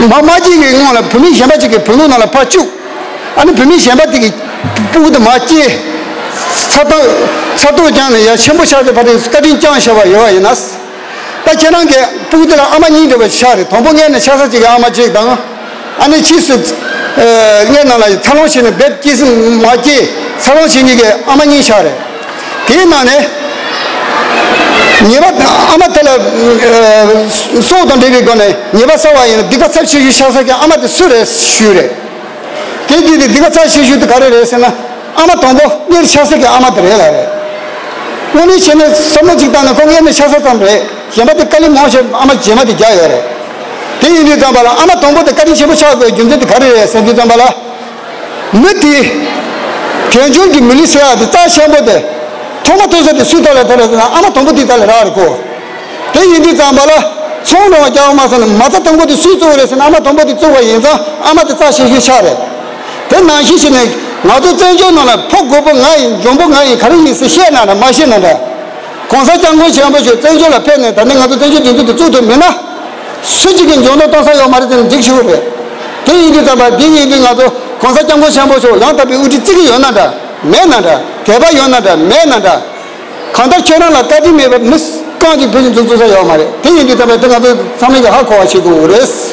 མ་མ་སྐྱེས་ཀྱི་སྔོན་ལ་བུད་མེད་གཞན་པ་ཅིག་གི་བུ་ལོན་ནང་ལ་ཕར་བཅུག་ཨ་ནི་བུད་མེད་གཞན་པ་དེ་གི་སྤུ་གུ་དེ་མ་སྐྱེས། ཚ་ཐོག་ཚ་ཐོག་བརྐྱངས་ནས་ཡར་ཆེན་པོ་ཆགས་ཏེ་ཕར་དེ་བཀའ་དྲིན་བསྐྱངས་བཞག་པ་ཡོད་པ་ཡིན་ན། ད་ཁྱེད་རང་གི་སྤུ་གུ་དེ་ལ་ཨ་མ་གཉིས་འདྲ་བ་ཆགས་རེད། དང་པོ་མངལ་ནས་ཆགས་ས་ཅིག་གི་ཨ་མ་གཅིག་དང་། ཨ་ནི་ཕྱིས་སུ་མངལ་ནང་ལ་འཚར་ལོངས་བྱས་ནས་རྦད་སྐྱེས་སྲིད་མ་སྐྱེས་འཚར་ལོངས་བྱེད་མཁན་གྱི་ཨ་མ་གཉིས་ཆགས་རེད། དེའི་ནང་ནས་ཉེས་པ་ཨ་མ་དེ་ལ་སྲོག་དང་འབྲེལ་བའི་སྒོ་ནས་ཉེས་པ་བསགས་པ་ཡིན་ན་སྡིག་པ་ཚབས་ཆེ་ཤོས་ཆགས་ས་ཀྱི་ཨ་མ་དེ་སུ་རེད་ཞུས་རེད། དེ་དུས་དེ་སྡིག་པ་ཚབས་ཆེ་ཤོས་དེ་ག་རེ་རེད་ཟེར་ན། ཨ་མ་དང་པོ་མངལ་ཆགས་ས་ཀྱི་ཨ་མ་དེ་རེད་ལ་རེད། དངོས་གནས་བྱས་ན་བསམ་བློ་གཅིག་བཏང་ན་ཁོ་མངལ་ནས་ཆགས་ས་ཙམ་རེད། གཞན་པ་དེ་དཀའ་ལས་མང་ཆེ་ཨ་མ་རྗེས་མ་དེ་རྒྱག་ཡོད་རེད། དེ་ཡིན་དུས་ཙམ་པ་ལ་ཨ་མ་དང་པོ་དེ་བཀའ་དྲིན་ཆེན་པོ་ཆགས་དགོས་རྒྱུ་མཚན་དེ་ག་རེ་རེད་ཟེར་དུས་ཙམ་པ་ལ། མི་དེ། དལ་འབྱོར་གྱི་མི་ལུས་ཟེར་ཡག་དེ་རྩ་ཆེན་པོ་དེ། ཐོག་མ་ཐོན་ས་དེ་སུའི་ཐོག་ལ་ཐོན་རེད་ཟེར་ན་ཨ་མ་དང་པོ་དེའི་ཐོག་ལ་རག་རེད་ཁོ། དེ་ཡིན་དུས་ཙམ་པ་ལ། ཚོང་འགྲོ་བ་རྒྱག་པ་མ་སོང་ན་མ་རྩ་དང་པོ་དེ་སུས་བཙུགས་རེད་ཟེར་ན་ཨ་མ་དང་པོ་དེ་བཙུགས་པ་ཡིན་ཙང་ཨ་མ་དེ་རྩ་ཆེ་ཤོས་ཆགས་རེད། དེ་ནང་བཞིན་བྱས་ནས་ང་ཚོ་བཙན་བྱོལ་ནང་ལ་ཕོ་རྒོད་པོ་ང་ཡིན། འཇོན་པོ་ང་ཡིན། ག་རེ་ཡིན་ཟེར་བཤད་ན་འདྲ་མ་བཤད་ན་འདྲ། གོང་ས་སྐྱབས་མགོན་ཆེན་པོ་མཆོག་བཙན་བྱོལ་ལ་ཕེབས་ནས་ད་ནི་ང་ཚོ་བཙན་བྱོལ་སྒྲིག་འཛུགས་དེ་བཙུགས་ཐུབ་མེད་ན། སུ་གཅིག་གིས་འཇོན་ཐང་གཏོང་ས་ཡོད་མ་རེད་ཟེར་ནས་འགྲིག་ཆོག་གི་རེད། དེ་ཡིན་དུས་ཙམ་པ་འདི་ཡིན་དུས་ང་ཚོ་གོང་ས་སྐྱབས་མགོན་ཆེན་པོ་མཆོག་ཡང་དག་པའི་དབུ་ཁྲིད་བརྩི་གི་ཡོད་ན་འདྲ། མེད་ན་འདྲ། དད་པ་ཡོད་ན་འདྲ། མེད་ན་འདྲ། གང་ལྟར་ཁྱོད་རང་ལ་བཀའ་དྲིན་མེད་པ་མི་རྐང་གཅིག་བུ་གཅིག་འཛུགས་ཚུགས་ས་ཡོད་མ་རེད། དེ་ཡིན་དུས་ཙམ་པ་དེ་ང་ཚོ་ཚང་མས་ཀྱི་ཧ་གོ་བ་བྱེད་དགོས་རེད།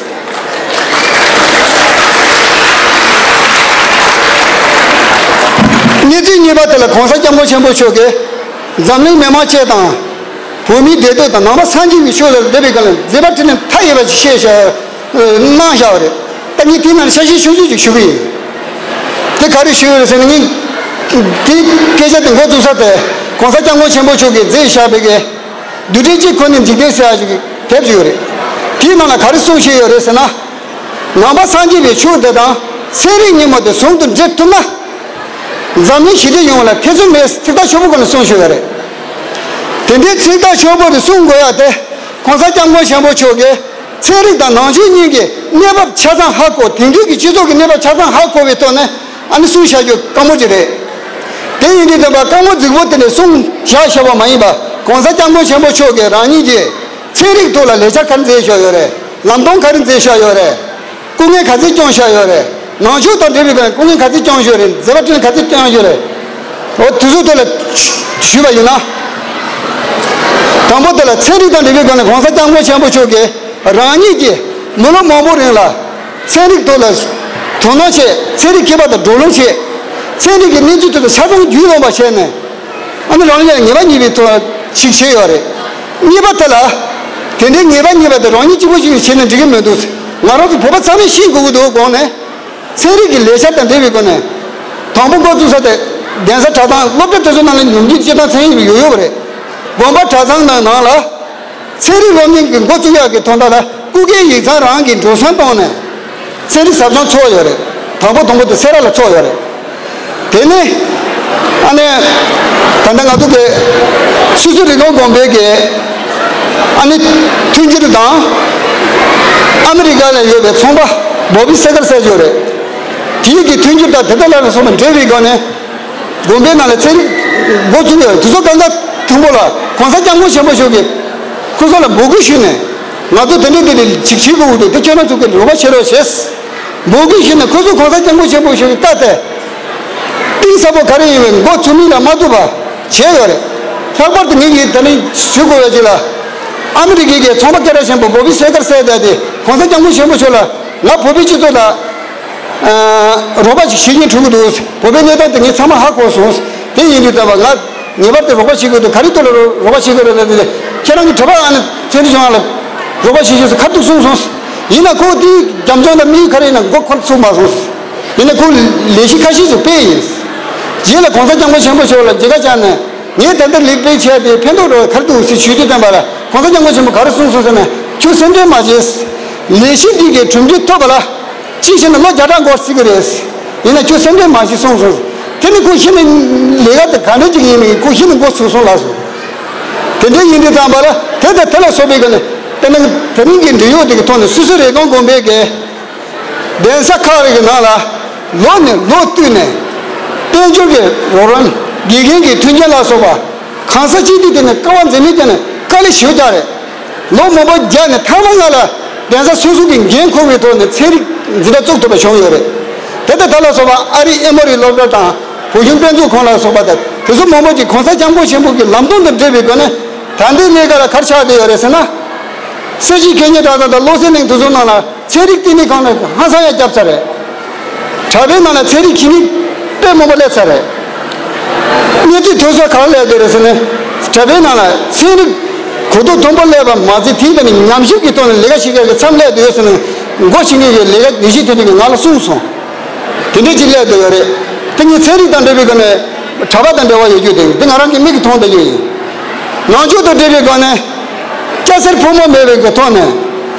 གནས་ཚུལ་གཉིས་པ་དེ་ལ་གོང་ས་སྐྱབས་མགོན་ཆེན་པོ་མཆོག་གིས་འཛམ་གླིང་མི་མང་བཅས་དང་། བོད་མིའི་བདེ་སྡུག་དང་ནང་པ་སངས་རྒྱས་པའི་ཆོས་ལ་དད་པའི་སྒང་ལ་མཛད་པ་འཕྲིན་ལས་མཐའ་ཡས་པ་ཞིག་བཤད་བཞག་གནང་བཞག་པ་རེད། ད་ངས་དེའི་ནང་ནས་ཆ་ཤས་ཆུང་ཆུང་ཅིག་ཞུ་གི་ཡིན། དེ་ག་རེ་ཞུ་ཡོད་རེད་ཟེར་ན། ངས་དེའི་སྐད་ཆ་དེ་འགོ་བཙུགས་ས་དེ་གོང་ས་སྐྱབས་མགོན་ཆེན་པོ་མཆོག་གིས་མཛད་བཞག་པའི་གི་རྡུལ་ཕྲན་གཅིག་ཁོ་ནའི་འཇིག་རྟེན་ཟེར་ཡག་ཅིག་གི་དེབ་ཅིག་ཡོད་རེད། དེའི་ནང་ལ་ག་རེ་གསུངས་བཞག་ཡོད་རེད་ཟེར་ན། ནང་པ་སངས་རྒྱས་པའི་ཆོས་དེ་དང་ཚན་རིག་གཉིས་པོ་དེ་ཟུང་དུ་འབྲེལ་ཐུབ་ན། འཛམ་གླིང་ཞི་བདེ་ཡོང་བ་ལ་ཐེ་ཚོམ་མེད། ཚིག་ཐག་ཆོད་པོ་སྒོ་ནས་གསུངས་བཞག་ཡོད་རེད། དེ་འདྲའི་ཚིག་ཐག་ཆོད་པོ་དེ་གསུང་དགོས་ཡ་དེ། གོང་ས་སྐྱབས་མགོན་ཆེན་པོ་མཆོག་གིས་ཚན་རིག་དང་ནང་ཆོས་གཉིས་ཀྱི་གནས་བབ་ཆ་ཚང་ཧ་གོ། དེང་དུས་ཀྱི་སྤྱི་ཚོགས་ཀྱི་གནས་བབ་ཆ་ཚང་ཧ་གོ་བའི་ཐོག་ནས་ཨ་ནི་གསུང་བཞག་རྒྱུ་དཀའ་མོ་ཅིག་རེད། དེ་ཡིན་དུས་ཙམ་པ་དཀའ་མོ་རྫིག་པོ་དེ་འདྲ་གསུང་བཞག་བཞག་པ་མ་ཡིན་པ། གོང་ས་སྐྱབས་མགོན་ཆེན་པོ་མཆོག་གིས་རང་ཉིད་ཀྱིས་ཚན་རིག་ཐོག་ལ་ལས་འཆར་ག་རེ་མཛད་བཞག་ཡོད་རེད། ལམ་སྟོན་ག་རེ་མཛད་བཞག་ཡོད་རེད། སྐུ་ངལ་ག་ཚད་བསྐྱངས་བཞག་ཡོད་རེད། ནང་ཆོས་དང་འབྲེལ་བའི་སྐོར་ནས་སྐུ་ངལ་ག་ཚད་བསྐྱངས་བཞག་རེད། མཛད་པ་འཕྲིན་ལས་ག་ཚད་བསྐྱངས་བཞག་རེད། འོ་དེ་ཚོའི་ཐོག་ལ་ཞུས་པ་ཡིན་ན། དང་པོ་དེ་ལ་ཚན་རིག་དང་འབྲེལ་བའི་སྒང་ནས་གོང་ས་སྐྱབས་མགོན་ཆེན་པོ་མཆོག་གིས་རང་ཉིད་ཀྱིས་མི་ལོ་མང་པོ་རིང་ལ་ཚན་རིག་ཐོག་ལ་དོ་སྣང་བྱས། ཚན་རིག་མཁས་པ་དང་བགྲོ་གླེང་བྱས། ཚན་རིག་གི་གནས་ཚུལ་དེ་ཚོ་ཆ་ཚང་རྒྱུས་ལོན་པ་བྱས་ནས། ཨ་ནི་རང་ཉིད་ལ་ངེས་པ་རྙེད་པའི་ཐོག་ཞིག་བྱས་ཡོད་རེད། གཉིས་པ་དེ་ལ། དེ་འདྲའི་ངེས་པ་རྙེད་པ་དེ་རང་ཉིད་གཅིག་པོ་ཞིག་བྱས་ནས་འགྲིག་གི་མི་འདུག་ང་རང་ཚོ་བོད་པ་ཚང་མས་ཤེས་དགོས་ཀྱི་འདུག་དགོངས་ནས། ཚན་རིག་གི་ལས་འཆར་དང་འབྲེལ་བའི་སྒོ་ནས། དང་པོ་འགོ་བཙུགས་ས་དེ། གདན་ས་གྲྭ་ཚང་སློབ་གྲྭ་དེ་ཚོ་ནང་ལ་ཉམས་རྒུད་སྤྱི་དང་ཚན་རིག་ཡོད་ཡོད་པ་རེད། དགོན་པ་གྲྭ་ཚང་ནང་ནང་ལ། ཚན་རིག་སློབ་གཉེར་གྱི་འགོ་བཙུགས་ཡག་གི་དོན་དག་ལ་སྐུ་སྒེར་ཡིག་ཚང་རང་གིས་འགྲོ་སོང་བཏང་ནས། ཚན་རིག་ཟབ་སྦྱོང་ཚོགས་ཡོད་རེད། དང་པོ་དང་པོ་དེ་སེ་ར་ལ་ཚོགས་ཡོད་རེད། དེ་ནས་ཨ་ནི་ད་ལྟ་ང་ཚོ་གི་སུད་སི་རི་ཀོན་དགོན་པའི་གི་ཨ་ནི་མཐུན་འགྱུར་དང་ཨ་མི་རི་ཀ་ལ་ཡོད་པའི་ཚོང་པ་བོ་བི་སེ་གར་ཟེར་ཡོད་རེད། དེའི་གི་མཐུན་འགྱུར་དང་དེ་དག་ལ་སོགས་པ་འབྲེལ་བའི་སྒོ་ནས། དགོན་པའི་ནང་ལ་ཚན་རིག་འགོ་བཙུགས་ཡོད། དེ་ཚོ་གང་ག་མཐོན་པོ་ལ་གོང་ས་སྐྱབས་མགོན་ཆེན་པོ་མཆོག་གིས་ཁོ་ཚོ་ལ་འབོད་སྐུལ་ཞུས་ནས། ང་ཚོ་དེ་འདྲ་དེ་འདྲ་ཅིག་བྱེད་དགོས་འདུག་དེ་ཁྱོད་རང་ཚོ་གིས་རོགས་པ་བྱེད་རོགས་བྱས། འབོད་སྐུལ་ཞུས་ནས་ཁོ་ཚོ་གོང་ས་སྐྱབས་མགོན་ཆེན་པོ་མཆོག་གི་བཀའ་དེ་གཏིང་ཟབ་པོ་ག་རེ་ཡིན་པའི་འགོ་ཚུགས་མིན་ལ་མ་ལྟོས་པ་བྱས་ཡོད་རེད། ལྷག་པར་དུ་ངེད་ཀྱིས་ད་ནི་ཞུ་དགོས་པ་ཅིག་ལ། ཨ་མི་རི་ཀའི་གི་ཚོང་པ་སྐད་གྲགས་ཆེན་པོ་བོ་བི་སེ་ཀར་ཟེར་ཡ་དེ་གོང་ས་སྐྱབས་མགོན་ཆེན་པོ་མཆོག་ལ་ང་བོད་པའི་སྤྱི་ཚོགས་ལ་རོགས་པ་ཞིག་བྱེད་ཀྱིན་འགྲོ་གི་འདུག་བོད་པའི་གནས་སྟངས་དེ་ངས་ཚང་མ་ཧ་གོ་སོང་། དེ་ཡིན་དུས་ཙམ་པ་ང་ངེས་པར་དུ་རོགས་པ་བྱེད་དགོས་འདུག་ག་རེ་ཐོག་ལ་རོགས་པ་བྱེད་དགོས་རེད་ལབ་དུས། ཁྱེད་རང་གི་གྲྭ་པ་ཨ་ནི་ཚེ་རིང་ཆོས་དབང་ལ་རོགས་པ་བྱེད་ཤོག་ཟེར་ཁ་ཐུག་གསུངས་སོང་། ཡིན་ན་ཁོ་དེའི་རྒྱབ་ལྗོངས་ལ་དམིགས་ཡུལ་ག་རེ་ཡིན་ན་མགོ་འཁོར་ཚུགས་མ་སོང་། ཡིན་ན་ཁོ་ལས་གཞི་ཁ་ཤས་ཤིག་སྤེལ་ཡིན། རྗེས་ལ་གོང་ས་སྐྱབས་མགོན་ཆེན་པོ་མཆོག་ལ་མཇལ་ཁ་བཅར་ནས། ངས་ད་ལྟ་ལས་སྤེལ་བྱས་ཏེ་ཕན་ཐོགས་འགྲོ་བའི་ཁར་འདུག་ཟེར་ཞུས་དུས་ཙམ་པ་ལ་གོང་ས་སྐྱབས་མགོན་ཆེན་པོ་ག་རེ་གསུངས་སོང་ཟེར་ན། ཁྱོད་སེམས་ཁྲལ་མ་བྱེད། ལས་གཞི་འདི་གའི་གྲུབ་འབྲས་ཐོབ་པ་ལ་གཅིག་བྱས་ན་ལོ་བརྒྱ་ཕྲག་འགོར་སྲིད་ཀྱི་རེད། ཡིན་ན་ཁྱོད་སེམས་ཁྲལ་མ་བྱེད་གསུངས་སོང་། དེ་ནི་ཁོ་གཞི་ནས་ལས་ཀ་དེ་ག་འདྲ་ཅིག་ཡིན་མིན་ཁོ་གཞི་ནས་འགོ་ཚུགས་སོང་ལགས་སོ། དེ་འདྲ་ཡིན་དུས་ཙམ་པ་ལ་དེ་དང་དེ་ལ་སོགས་པའི་སྒོ་ནས་དཔེར་ན་དེ་རིང་གི་འབྲེལ་ཡོད་དེ་གི་ཐོག་ནས་སོ་སོའི་རེ་སྐོང་དགོན་པའི་གི་གདན་ས་ཁག་རེ་གི་ནང་ལ་ལོ་ནས་ལོ་བསྟུད་ནས་དཔལ་འབྱོར་གྱི་རོགས་རམ། དགེ་རྒན་གྱི་མཐུན་རྐྱེན་ལ་སོགས་པ་གང་ས་ཅི་ཐད་དེ་ནས་དཀའ་བ་འཛེམས་མེད་བརྒྱབ་ནས་དཀའ་ལས་ཞེ་པོ་བརྒྱབ་རེད། ལོ་མང་པོ་བརྒྱབ་ནས་མཐའ་མ་ང་ལ་གདན་ས་སོ་སོ་གི་འགན་འཁུར་བའི་ཐོག་ནས་ཚན་རིག་འཛིན་གྲྭ་བཙུགས་ཐུབ་པ་བྱུང་ཡོད་རེད། དེ་དང་དེ་ལ་སོགས་པ་ཨ་རིའི་ཨེ་མོ་རི་སློབ་གྲྭ་དང་བོད་གཞུང་དཔེ་མཛོད་ཁང་ལ་སོགས་པ་དང་དེ་ཚོ་མང་པོ་ཅིག་གོང་ས་སྐྱབས་མགོན་ཆེན་པོ་གི་ལམ་སྟོན་དང་འབྲེལ་བའི་སྒོ་ནས་ད་ལྟའི་གནས་སྐབས་ལ་ག་རེ་ཆགས་བསྡད་ཡོད་རེད་ཟེར་ན། སེར་བྱེས་མཁས་སྙན་གྲྭ་ཚང་དང་བློ་གསལ་གླིང་དེ་ཚོའི་ནང་ལ་ཚན་རིག་བསྟི་གནས་ཁང་ནས་ཧང་སང་ཡ་བརྒྱབ་ཚར་རེད། གྲྭ་པའི་ནང་ལ་ཚན་རིག་གི་མི་དཔེ་མང་པོ་སླེབས་ཚར་རེད། གནས་ཚུལ་ཐོན་ས་ག་རེ་སླེབས་བསྡད་རེད་ཟེར་ན། གྲྭ་པའི་ནང་ལ་ཚན་རིག་གོ་རྟོགས་མཐོན་པོ་སླེབས་པ་མ་ཟད་དེའི་ཐད་ནས་ཉམས་ཞིབ་ཀྱི་ཐོག་ནས་ལས་ཀ་བྱེད་མཁན་གྱི་མཚམས་སླེབས་བསྡད་ཡོད་ཟེར་ནས་འགོ་ཁྲིད་མཁན་གྱི་ལས་ཀ་ལས་བྱེད་དེ་འདྲ་གིས་ང་ལ་གསུངས་སོང་། དེ་འདྲ་ཅིག་སླེབས་བསྡད་ཡོད་རེད། དེ་ངས་ཚན་རིག་དང་འབྲེལ་བའི་སྒོ་ནས་གྲྭ་པ་དང་འབྲེལ་བ་ཡོད་རྒྱུ་དེ་འདི་ང་རང་གི་མིག་གིས་མཐོང་བསྡད་རྒྱུ་ཡིན། ནང་ཆོས་དང་འབྲེལ་བའི་སྒོ་ནས་སྐྱ་སེར་ཕོ་མོ་མེད་པའི་གི་ཐོག་ནས་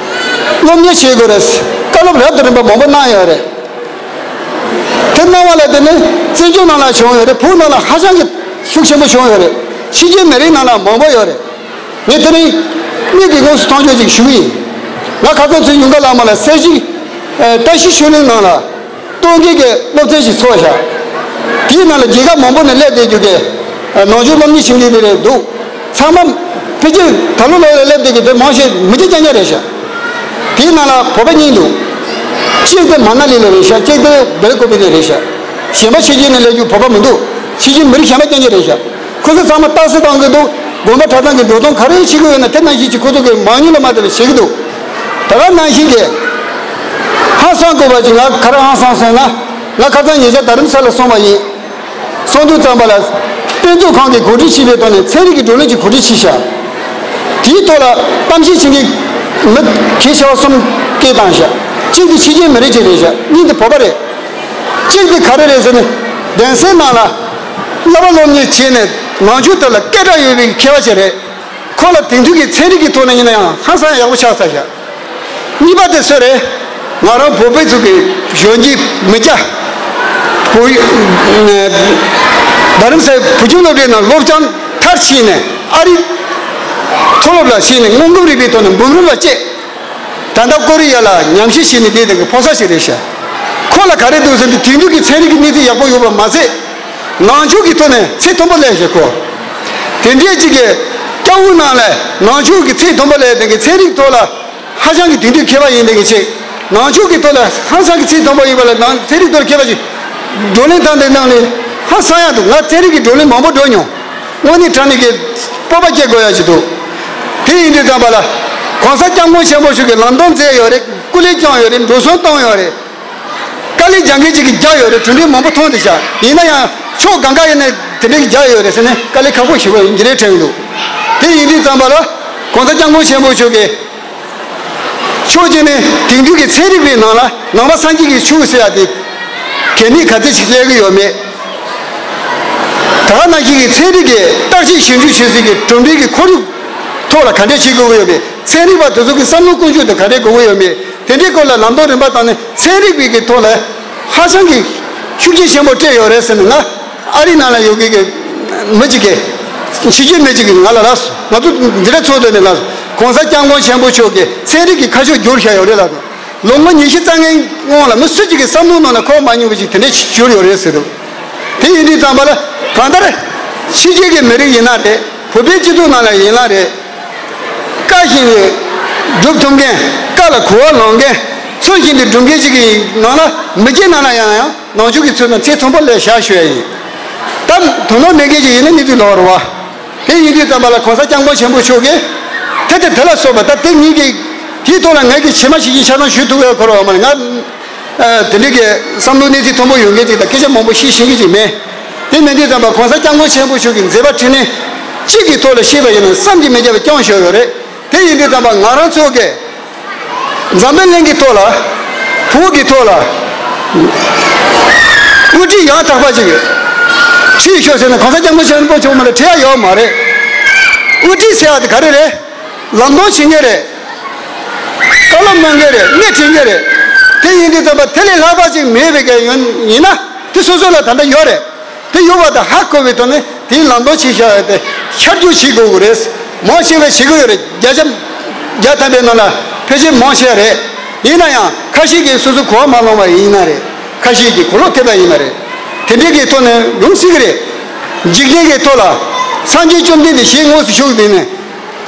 སློབ་གཉེར་བྱེད་དགོས་རེད། བཀའ་སློབ་རབ་དང་རིམ་པ་མང་པོ་གནང་ཡོད་རེད། དེ་གནང་བ་ལ་བརྟེན་ནས་བཙན་བྱོལ་ནང་ལ་བྱུང་ཡོད་རེད། བོད་ནང་ལ་ཧ་ཅང་གི་ཤུགས་ཆེན་པོ་བྱུང་ཡོད་རེད། ཕྱི་རྒྱལ་མི་རིགས་ནང་ལ་མང་པོ་ཡོད་རེད། ངས་དེ་རིང་དངོས་ཀྱི་དངོས་སུ་མཐོང་ཆོས་ཅིག་ཞུ་གི་ཡིན། ང་ཁ་སང་ཚུར་ཡུལ་ཁ་ལ་མ་ལ་སེར་བྱེས་ཨ་བཀྲ་ཤིས་ཆོས་གླིང་ནང་ལ་སྟོན་ཁའི་གི་སློབ་ཚན་ཞིག་ཚོགས་བཞག་དེའི་ནང་ལ་རྒྱལ་ཁབ་མང་པོ་ནས་སླེབས་བསྡད་རྒྱུ་གི་ཨ་ནང་ཆོས་སློབ་གཉེར་བྱེད་མཁན་དེ་རེད་འདུག་ཚང་མ་ཕལ་ཆེར་ད་ལོ་ལོ་ལ་སླེབས་བསྡད་རྒྱུ་དེ་མང་ཆེ་མི་སྐྱ་རྐྱང་རྐྱང་རེད་ཤག་དེའི་ནང་ལ་བོད་པ་གཉིས་འདུག་གཅིག་དེ་མ་ན་ལི་ལ་རེད་ཤག་གཅིག་དེ་སྦེལ་ཀོབ་ནས་རེད་ཤག་གཞན་པ་ཕྱི་རྒྱལ་ནས་སླེབས་རྒྱུ་བོད་པ་མི་འདུག་ཕྱི་རྒྱལ་མི་རིགས་གཞན་པ་རྐྱང་རྐྱང་རེད་ཤག་ཁོ་ཚོ་ཚང་མ་རྟགས་གསལ་བཏང་གི་འདུག་དགོན་པ་གྲྭ་ཚང་གི་འགྲོ་སྟངས་ག་རེ་བྱེད་དགོས་ཡོད་ན་དེ་ནང་བཞིན་གྱི་ཁོ་ཚོ་གི་མང་ཉུང་ལ་མ་ལྟོས་པར་བྱེད་ཀྱི་འདུག་ད་ག་ནང་བཞིན་གྱི་ཧང་སང་དགོས་པ་ཅིག་ང་ག་རེ་ཧང་སངས་སོང་ན། ང་ཁ་སང་ཉེ་ཆར་རྡ་རམ་ས་ལ་སོང་བ་ཡིན། སོང་དུས་ཙམ་པ་ལ་དཔེ་མཛོད་ཁང་གིས་གོ་སྒྲིག་བྱས་པའི་ཐོག་ནས་ཚན་རིག་གི་བགྲོ་གླེང་ཅིག་གོ་སྒྲིག་བྱས་ཤག་དེའི་ཐོག་ལ་གཏམ་བཤད་བྱེད་མཁན་མི་གལ་ཆེ་བ་གསུམ་སྐད་བཏང་ཤག་གཅིག་དེ་ཕྱི་རྒྱལ་མི་རིགས་ཅིག་རེད་ཤག་གཉིས་དེ་བོད་པ་རེད། གཅིག་དེ་ག་རེ་རེད་ཟེར་ན། གདན་སའི་ནང་ལ་བསླབ་པ་སློབ་གཉེར་བྱས་ནས་ནང་ཆོས་དེ་ལ་སྐད་གྲགས་ཡོད་པའི་མཁས་པ་ཅིག་རེད། ཁོ་ལ་དེང་དུས་ཀྱི་ཚན་རིག་གི་ཐོག་ནས་ཡིན་ན་ཡང་ཧང་སང་ཡག་པོ་ཆགས་ཚར་ཤག་གཉིས་པ་དེ་སུ་རེད། ང་རང་བོད་པའི་ཚུགས་ཀྱི་གཞོན་སྐྱེས་མི་སྐྱ། བོད་ཡིག་རྡ་རམ་སའི་བུ་ཁྱིམ་སློབ་གྲྭའི་ནང་སློབ་སྦྱོང་མཐར་ཕྱིན་ནས་ཨ་རིའི་མཐོ་སློབ་ལ་ཕྱིན་ནས་སྔོན་འགོག་རིག་པའི་ཐོག་ནས་འབུམ་རམས་པ་བཅས། ད་ལྟ་ཀོ་རི་ཡ་ལ་ཉམས་ཞིབ་བྱས་ནས་བསྡད་མཁན་གྱི་ཕོ་གསར་ཞིག་རེད་ཤག་ཁོ་ལ་ག་རེ་འདུག་ཟེར་ན་དེང་དུས་ཀྱི་ཚན་རིག་གི་གནས་ཚུལ་ཡག་པོ་ཡོད་པ་མ་ཟད། ནང་ཆོས་ཀྱི་ཐོག་ནས་ཚད་མཐོན་པོ་སླེབས་ཤག་ཁོ། དེ་འདྲའི་ཅིག་གི་སྐྱ་བོའི་ནང་ལ་ནང་ཆོས་ཀྱི་ཚད་མཐོན་པོ་སླེབས་མཁན་གྱི་ཚན་རིག་ཐོག་ལ་ཧ་ཅང་གི་དེང་དུས་མཁས་པ་ཡིན་མཁན་གྱི་ཅིག་ནང་ཆོས་ཀྱི་ཐོག་ལ་ཧང་སང་གི་ཚད་མཐོན་པོ་ཡིན་པ་ལ་ནང་ཚན་རིག་ཐོག་ལ་མཁས་པ་ཅིག་བགྲོ་གླེང་བཏང་དེ་གནང་ནས་ཧང་སང་ཡག་འདུག་ང་ཚན་རིག་གི་བགྲོ་གླེང་མང་པོ་འགྲོ་མྱོང་། དངོས་གནས་དྲང་གནས་ཀྱི་སྤོབས་པ་སྐྱེ་དགོས་ཡ་ཞིག་འདུག་དེ་ཡིན་དུས་ཙམ་པ་ལ་གོང་ས་སྐྱབས་མགོན་ཆེན་པོ་མཆོག་གིས་ལམ་སྟོན་མཛད་ཡོད་རེད། སྐུ་ལས་བསྐྱངས་ཡོད་རེད། འགྲོ་སོང་བཏང་ཡོད་རེད། དཀའ་ལས་རྒྱག་མཁན་ཅིག་གིས་རྒྱག་ཡོད་རེད། གྲུབ་འབྲས་མང་པོ་ཐོན་བསྡད་ཤག་ཡིན་ན་ཡང་ཕྱོགས་གང་ག་ཡིན་ནའི་དེ་འདྲ་གིས་རྒྱག་ཡོད་རེད་ཟེར་ནས་དཀའ་ལས་ཁག་པོ་ཞེ་པོ་ཡིན་གྱི་རེད་དྲན་གྱི་འདུག་དེ་ཡིན་དུས་ཙམ་པ་ལ་གོང་ས་སྐྱབས་མགོན་ཆེན་པོ་མཆོག་གིས་ཕྱོགས་གཅིག་ནས་དེང་དུས་ཀྱི་ཚན་རིག་པའི་ནང་ལ་ནང་པ་སངས་རྒྱས་ཀྱི་ཆོས་ཟེར་ཡ་དེ་གལ་གནད་ག་ཚད་ཅིག་སླེབས་ཀྱི་ཡོད་མེད། ད་ག་ནང་བཞིན་གྱི་ཚན་རིག་གི་བརྟག་དཔྱད་ཞིབ་འཇུག་བྱེད་སའི་གི་གྲུབ་འབྲས་ཀྱི་ཁོར་ཡུག་ཐོག་ལ་ག་འདྲས་བྱེད་དགོས་ཀྱི་ཡོད་མེད། ཚན་རིག་པ་དེ་ཚོ་གི་བསམ་བློ་ཀུན་སྤྱོད་དེ་ག་འདྲས་དགོས་ཀྱི་ཡོད་མེད། དེ་འདྲའི་སྐོར་ལ་ལམ་སྟོན་རིམ་པ་བཏང་ནས་ཚན་རིག་པའི་གི་ཐོག་ལ་ཧ་ཅང་གི་ཤུགས་རྐྱེན་ཆེན་པོ་སྤྲད་ཡོད་རེད་ཟེར་ནས་ང་ཨ་རི་ནང་ལ་ཡོད་མཁན་གྱི་མི་གཅིག་གིས་ཕྱི་རྒྱལ་མི་གཅིག་གིས་ང་ལ་ལབ་སོང་། ང་ཚོ་འཛིན་གྲྭ་ཚོགས་འདུ་ནས་ལབ་སོང་། གོང་ས་སྐྱབས་མགོན་ཆེན་པོ་མཆོག་གིས་ཚན་རིག་གི་ཁ་ཕྱོགས་བསྒྱུར་བཞག་ཡོད་རེད་ལབ་སོང་། ལོ་ངོ་ཉི་ཤུ་རྩ་ལྔའི་སྔོན་ལ་མི་སུ་གཅིག་གིས་བསམ་བློ་ནང་ན་འཁོར་མ་མྱོང་བ་ཞིག་དེ་འདྲས་བསྒྱུར་ཡོད་རེད་ཟེར་འདུག་དེ་ཡིན་དུས་ཙམ་པ་ལ་གང་ལྟར་ཕྱི་རྒྱལ་གྱི་མི་རིགས་ཡིན་ན་རེད། བོད་པའི་སྤྱི་ཚོགས་ནང་ལ་ཡིན་ན་རེད། བཀའ་བཞིན་དུ་སྒྲུབ་ཐུབ་མཁན། བཀའ་ལ་གོ་བ་ལོན་མཁན། ཚུལ་བཞིན་དུ་སྒྲུབ་མཁན་ཞིག་གི་ནང་ལ་མི་སྐྱའི་ནང་ལ་ཡང་ཡང་ནང་ཆོས་ཀྱི་ཚུལ་དང་ཚད་མཐོན་པོ་ལ་བཞག་ཞུ་ཡ་ཡིན། ད་དོ་སྣང་མེད་མཁན་ཞིག་ཡིན་ན་གནས་ཚུལ་ལོག་རེད་བ། དེ་ཡིན་དུས་ཙམ་པ་ལ་གོང་ས་སྐྱབས་མགོན་ཆེན་པོ་མཆོག་གིས་ད་ དེ་དེ་ལ་སོགས་པ་ད་དེ་གཉིས་ཀྱི་དེའི་ཐོག་ལ་ངས་ཀྱི་ཕྱི་མ་ཞིག་གིས་ཆ་ཚང་ཞུ་ཐུབ་ཡོད་ཁོ་ར་བ་མ་རེད། ང་ཨ་དེ་འདྲའི་གི་བསམ་བློ་གནས་ཚུལ་མཐོན་པོ་ཡོད་མཁན་ཅིག་དང་སྐད་ཆ་མང་པོ་བཤད་ཤེས་མཁན་ཅིག་མེད། དེ་མེད་དུས་ཙམ་པ་གོང་ས་སྐྱབས་མགོན་ཆེན་པོ་མཆོག་གི་མཛད་པ་འཕྲིན་ལས་གཅིག་གི་ཐོག་ལ་བཤད་པ་ཡིན་ན་བསམ་གྱིས་མི་ཁྱབ་པ་བསྐྱངས་བཞག་ཡོད་རེད། དེ་ཡིན་དུས་ཙམ་པ་ང་རང་ཚོ་གི་འཛམ་བུ་གླིང་གི་ཐོག་ལ། བོད་ཀྱི་ཐོག་ལ་དབུ་ཁྲིད་ཡང་དག་པ་ཅིག་ཁྲིད་ཤོག་ཟེར་ན་གོང་ས་སྐྱབས་མགོན་ཆེན་པོ་མཆོག་མ་ལ་ཁྲིད་ཡ་ཡོད་མ་རེད། དབུ་ཁྲིད་ཟེར་ཡ་དེ་ག་རེ་རེད། ལམ་སྟོན་བྱེད་མཁན་རེད། བཀའ་སློབ་གནང་མཁན་རེད། སྣེ་ཁྲིད་མཁན་རེད། དེ་ཡིན་དུས་ཙམ་པ་དེ་ལས་ལྷག་པ་ཅིག་མེད་པའི་གི་ཡོན་ཡིན་ན་དེ་སོ་སོ་ལ་ད་ལྟ་ཡོད་རེད། དེ་ཡོད་པ་དང་ཧ་གོ་བའི་ཐོག་ནས་དེའི་ལམ་སྟོན་བྱེད་བཞག་ཡ་དེ་ཆ་འཇོག་བྱེད་དགོས་ཀྱི་རེད། མང་ཆེ་བས་བྱེད་ཀྱི་ཡོད་རེད། བརྒྱ་ཆ་བརྒྱ་ཐམ་པའི་ནང་ལ་ཕལ་ཆེར་མང་ཆེ་བ་རེད། ཡིན་ན་ཡང་ཁ་ཤས་ཀྱིས་སོ་སོ་གོ་བ་མ་ལོན་པ་ཡིན་ན་རེད། ཁ་ཤས་ཀྱིས་གོ་ལོག་ཐེབས་པ་ཡིན་ན་རེད། དེ་འདྲའི་གི་ཐོག་ནས་ཡོང་སྲིད་ཀྱི་རེད། འཇིག་རྟེན་གྱི་ཐོག་ལ་སངས་རྒྱས་བཅོམ་ལྡན་འདས་ཞལ་དངོས་སུ་བཞུགས་དེ་ནས་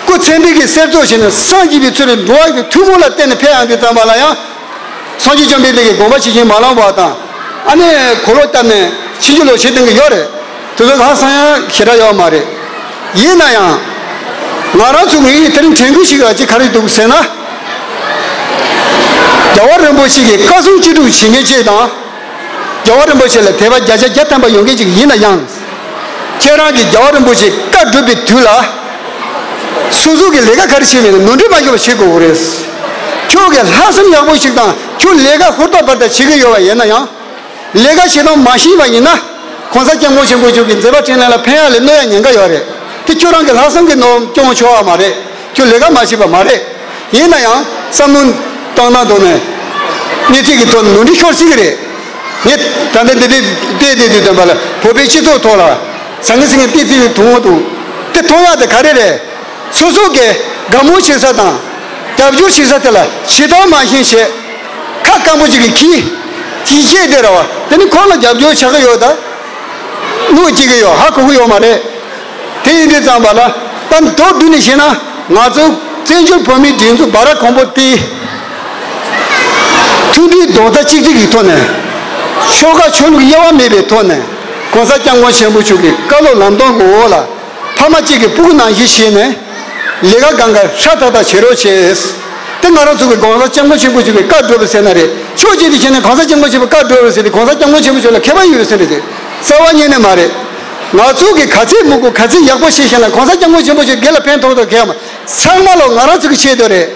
སྐུ་ཚེ་འཕེལ་གྱི་གསེར་ཚོགས་བྱས་ནས་སངས་རྒྱས་པའི་ཚུལ་ལ་འགྲོ་བ་གི་ཐུན་མོང་ལ་བརྟེན་ནས་ཕེབས་ཡོང་དུས་ཙམ་པ་ལ་ཡང་། སངས་རྒྱས་བཅོམ་ལྡན་འདས་ཀྱི་དགོངས་པ་ཇི་བཞིན་མ་བླངས་པ་དང་། ཨ་ནི་གོ་ལོག་བཏབ་ནས་ཕྱིན་ཅི་ལོག་བྱེད་སྟངས་ཀྱི་ཡོད་རེད། དེ་ཚོ་གང་སང་ཡང་ཞེ་དྲག་ཡོད་མ་རེད། ཡིན་ན་ཡང་། ང་རང་ཚོ་ངེད་ཀྱི་དེ་རིང་དྲན་སྐུལ་ཞིག་ལ་ཅིག་ག་རེ་འདུག་ཟེར་ན། རྒྱལ་བ་རིན་པོ་ཆེ་གི་བཀའ་གསུང་ཅི་སྒྲུབ་བྱེད་མཁན་ཅིག་དང་། རྒྱལ་བ་རིན་པོ་ཆེ་ལ་དད་པ་བརྒྱ་ཆ་བརྒྱ་ཐམ་པ་ཡོད་མཁན་ཅིག་ཡིན་ན་ཡང་། ཁྱེད་རང་གིས་རྒྱལ་བ་རིན་པོ་ཆེ་བཀའ་སྒྲུབ་པའི་དུས་ལ། སོ་སོ་གི་ལས་ཀ་ག་རེ་བྱེད་པའི་ནང་ནོར་འཁྲུལ་མ་ཡོང་བ་བྱེད་དགོས་ཀྱི་རེད། ཁྱོད་ཀྱི་ལྷག་བསམ་ཡག་པོ་ཞིག་དང་ཁྱོད་ལས་ཀ་ཧུར་ཐག་བར་ཐག་བྱེད་ཀྱི་ཡོད་པ་ཡིན་ན་ཡང་། ལས་ཀ་བྱེད་སྟངས་མ་ཤེས་པ་ཡིན་ན། གོང་ས་སྐྱབས་མགོན་ཆེན་པོ་མཆོག་གི་མཛད་པ་འཕྲིན་ལས་ལ་ཕན་ཡག་ལས་གནོད་ཡག་ཉེན་ཁ་ཡོད་རེད། དེ་ཁྱོད་རང་གི་ལྷག་བསམ་གྱི་ནོར་སྐྱོན་ཆོག་པ་མ་རེད། ཁྱོད་ལས་ཀ་མ་བྱས་པ་མ་རེད། ཡིན་ན་ཡང་བསམ་བློ་བཏང་ན་འདུག་ནས། གནས་ཚུལ་གྱི་ཐོག་ནས་ནོར་འཁྲུལ་ཤོར་སྲིད་ཀྱི་རེད། ངས་ད་ལྟ་འདི་འདྲའི་བལྟས་བསྡད་དུས་སྟོན་པ་ལ་བོད་པའི་སྤྱི་ཚོགས་ཐོག་ལ་ཟང་ངེ་ཟིང་ངེ་བལྟས་བལྟས་མཐོང་འདུག་དེ་མཐོང་ཡག་དེ་ག་རེ་རེད། སོ་སོ་གི་དགའ་མོ་བྱེད་ས་དང་། རྒྱབ་སྐྱོར་བྱེད་ས་དེ་ལ་ཇི་ལྟར་མ་ཤེས་བྱས། ཁ་སྐམ་པོ་ཅིག་གིས་གིས། གིས་བཤད་བསྡད་ར་བ། དེ་ནི་ཁོང་ལ་རྒྱབ་སྐྱོར་བྱ་གི་ཡོད་ད། གནོད་སྐྱེལ་གི་ཡོད། ཧ་གོ་གི་ཡོད་མ་རེད། དེ་ཡིན་དུས་ཙམ་པ་ལ་ད་མདོར་བསྡུས་ནས་བཤད་ན་ང་ཚོ་བཙན་བྱོལ་བོད་མིའི་སྒྲིག་འཛུགས་སྦ་ར་གོང་པོ་དེ། མཐུན་སྒྲིལ་རྡོག་རྩ་གཅིག་སྒྲིལ་གྱི་ཐོག་ནས། ཆོལ་ཁ་ཆོས་ལུགས་དབྱེ་བ་མེད་པའི་ཐོག་ནས་གོང་ས་སྐྱབས་མགོན་ཆེན་པོ་མཆོག་གི་བཀའ་སློབ་ལམ་སྟོན་གྱི་འོག་ལ། ཕ་མ་གཅིག་གི་སྤུ་གུ་ནང་བཞིན་བྱས་ནས་ལས་ཀ་གང་ག་ཧྲ་ཐག་ཐག་བྱེད་རོགས་བྱས། དེ་ང་རང་ཚོ་གི་གོང་ས་སྐྱབས་མགོན་ཆེན་པོ་མཆོག་གི་བཀའ་སྒྲུབ་པ་ཟེར་ན་རེད། ཕྱོགས་གཅིག་ཏུ་བྱས་ནས་གོང་ས་སྐྱབས་མགོན་ཆེན་པོ་བཀའ་སྒྲུབ་པ་ཟེར་ཏེ་གོང་ས་སྐྱབས་མགོན་ཆེན་པོ་མཆོག་ལ་མཁས་པ་ཡོད་རེད་ཟེར་ནས་རྩ་བ་ཉིད་ནས་མ་རེད། ང་ཚོ་གི་ག་ཚད་མི་དགོས་ག་ཚད་ཡག་པོ་བྱས་ཤེས་ན་གོང་ས་སྐྱབས་མགོན་ཆེན་པོ་མཆོག་སྒེར་ལ་ཕན་ཐོགས་ཐོགས་གལ་མ་ཚང་མ་ལོ་ང་རང་ཚོ་གི་ཆེད་དུ་རེད།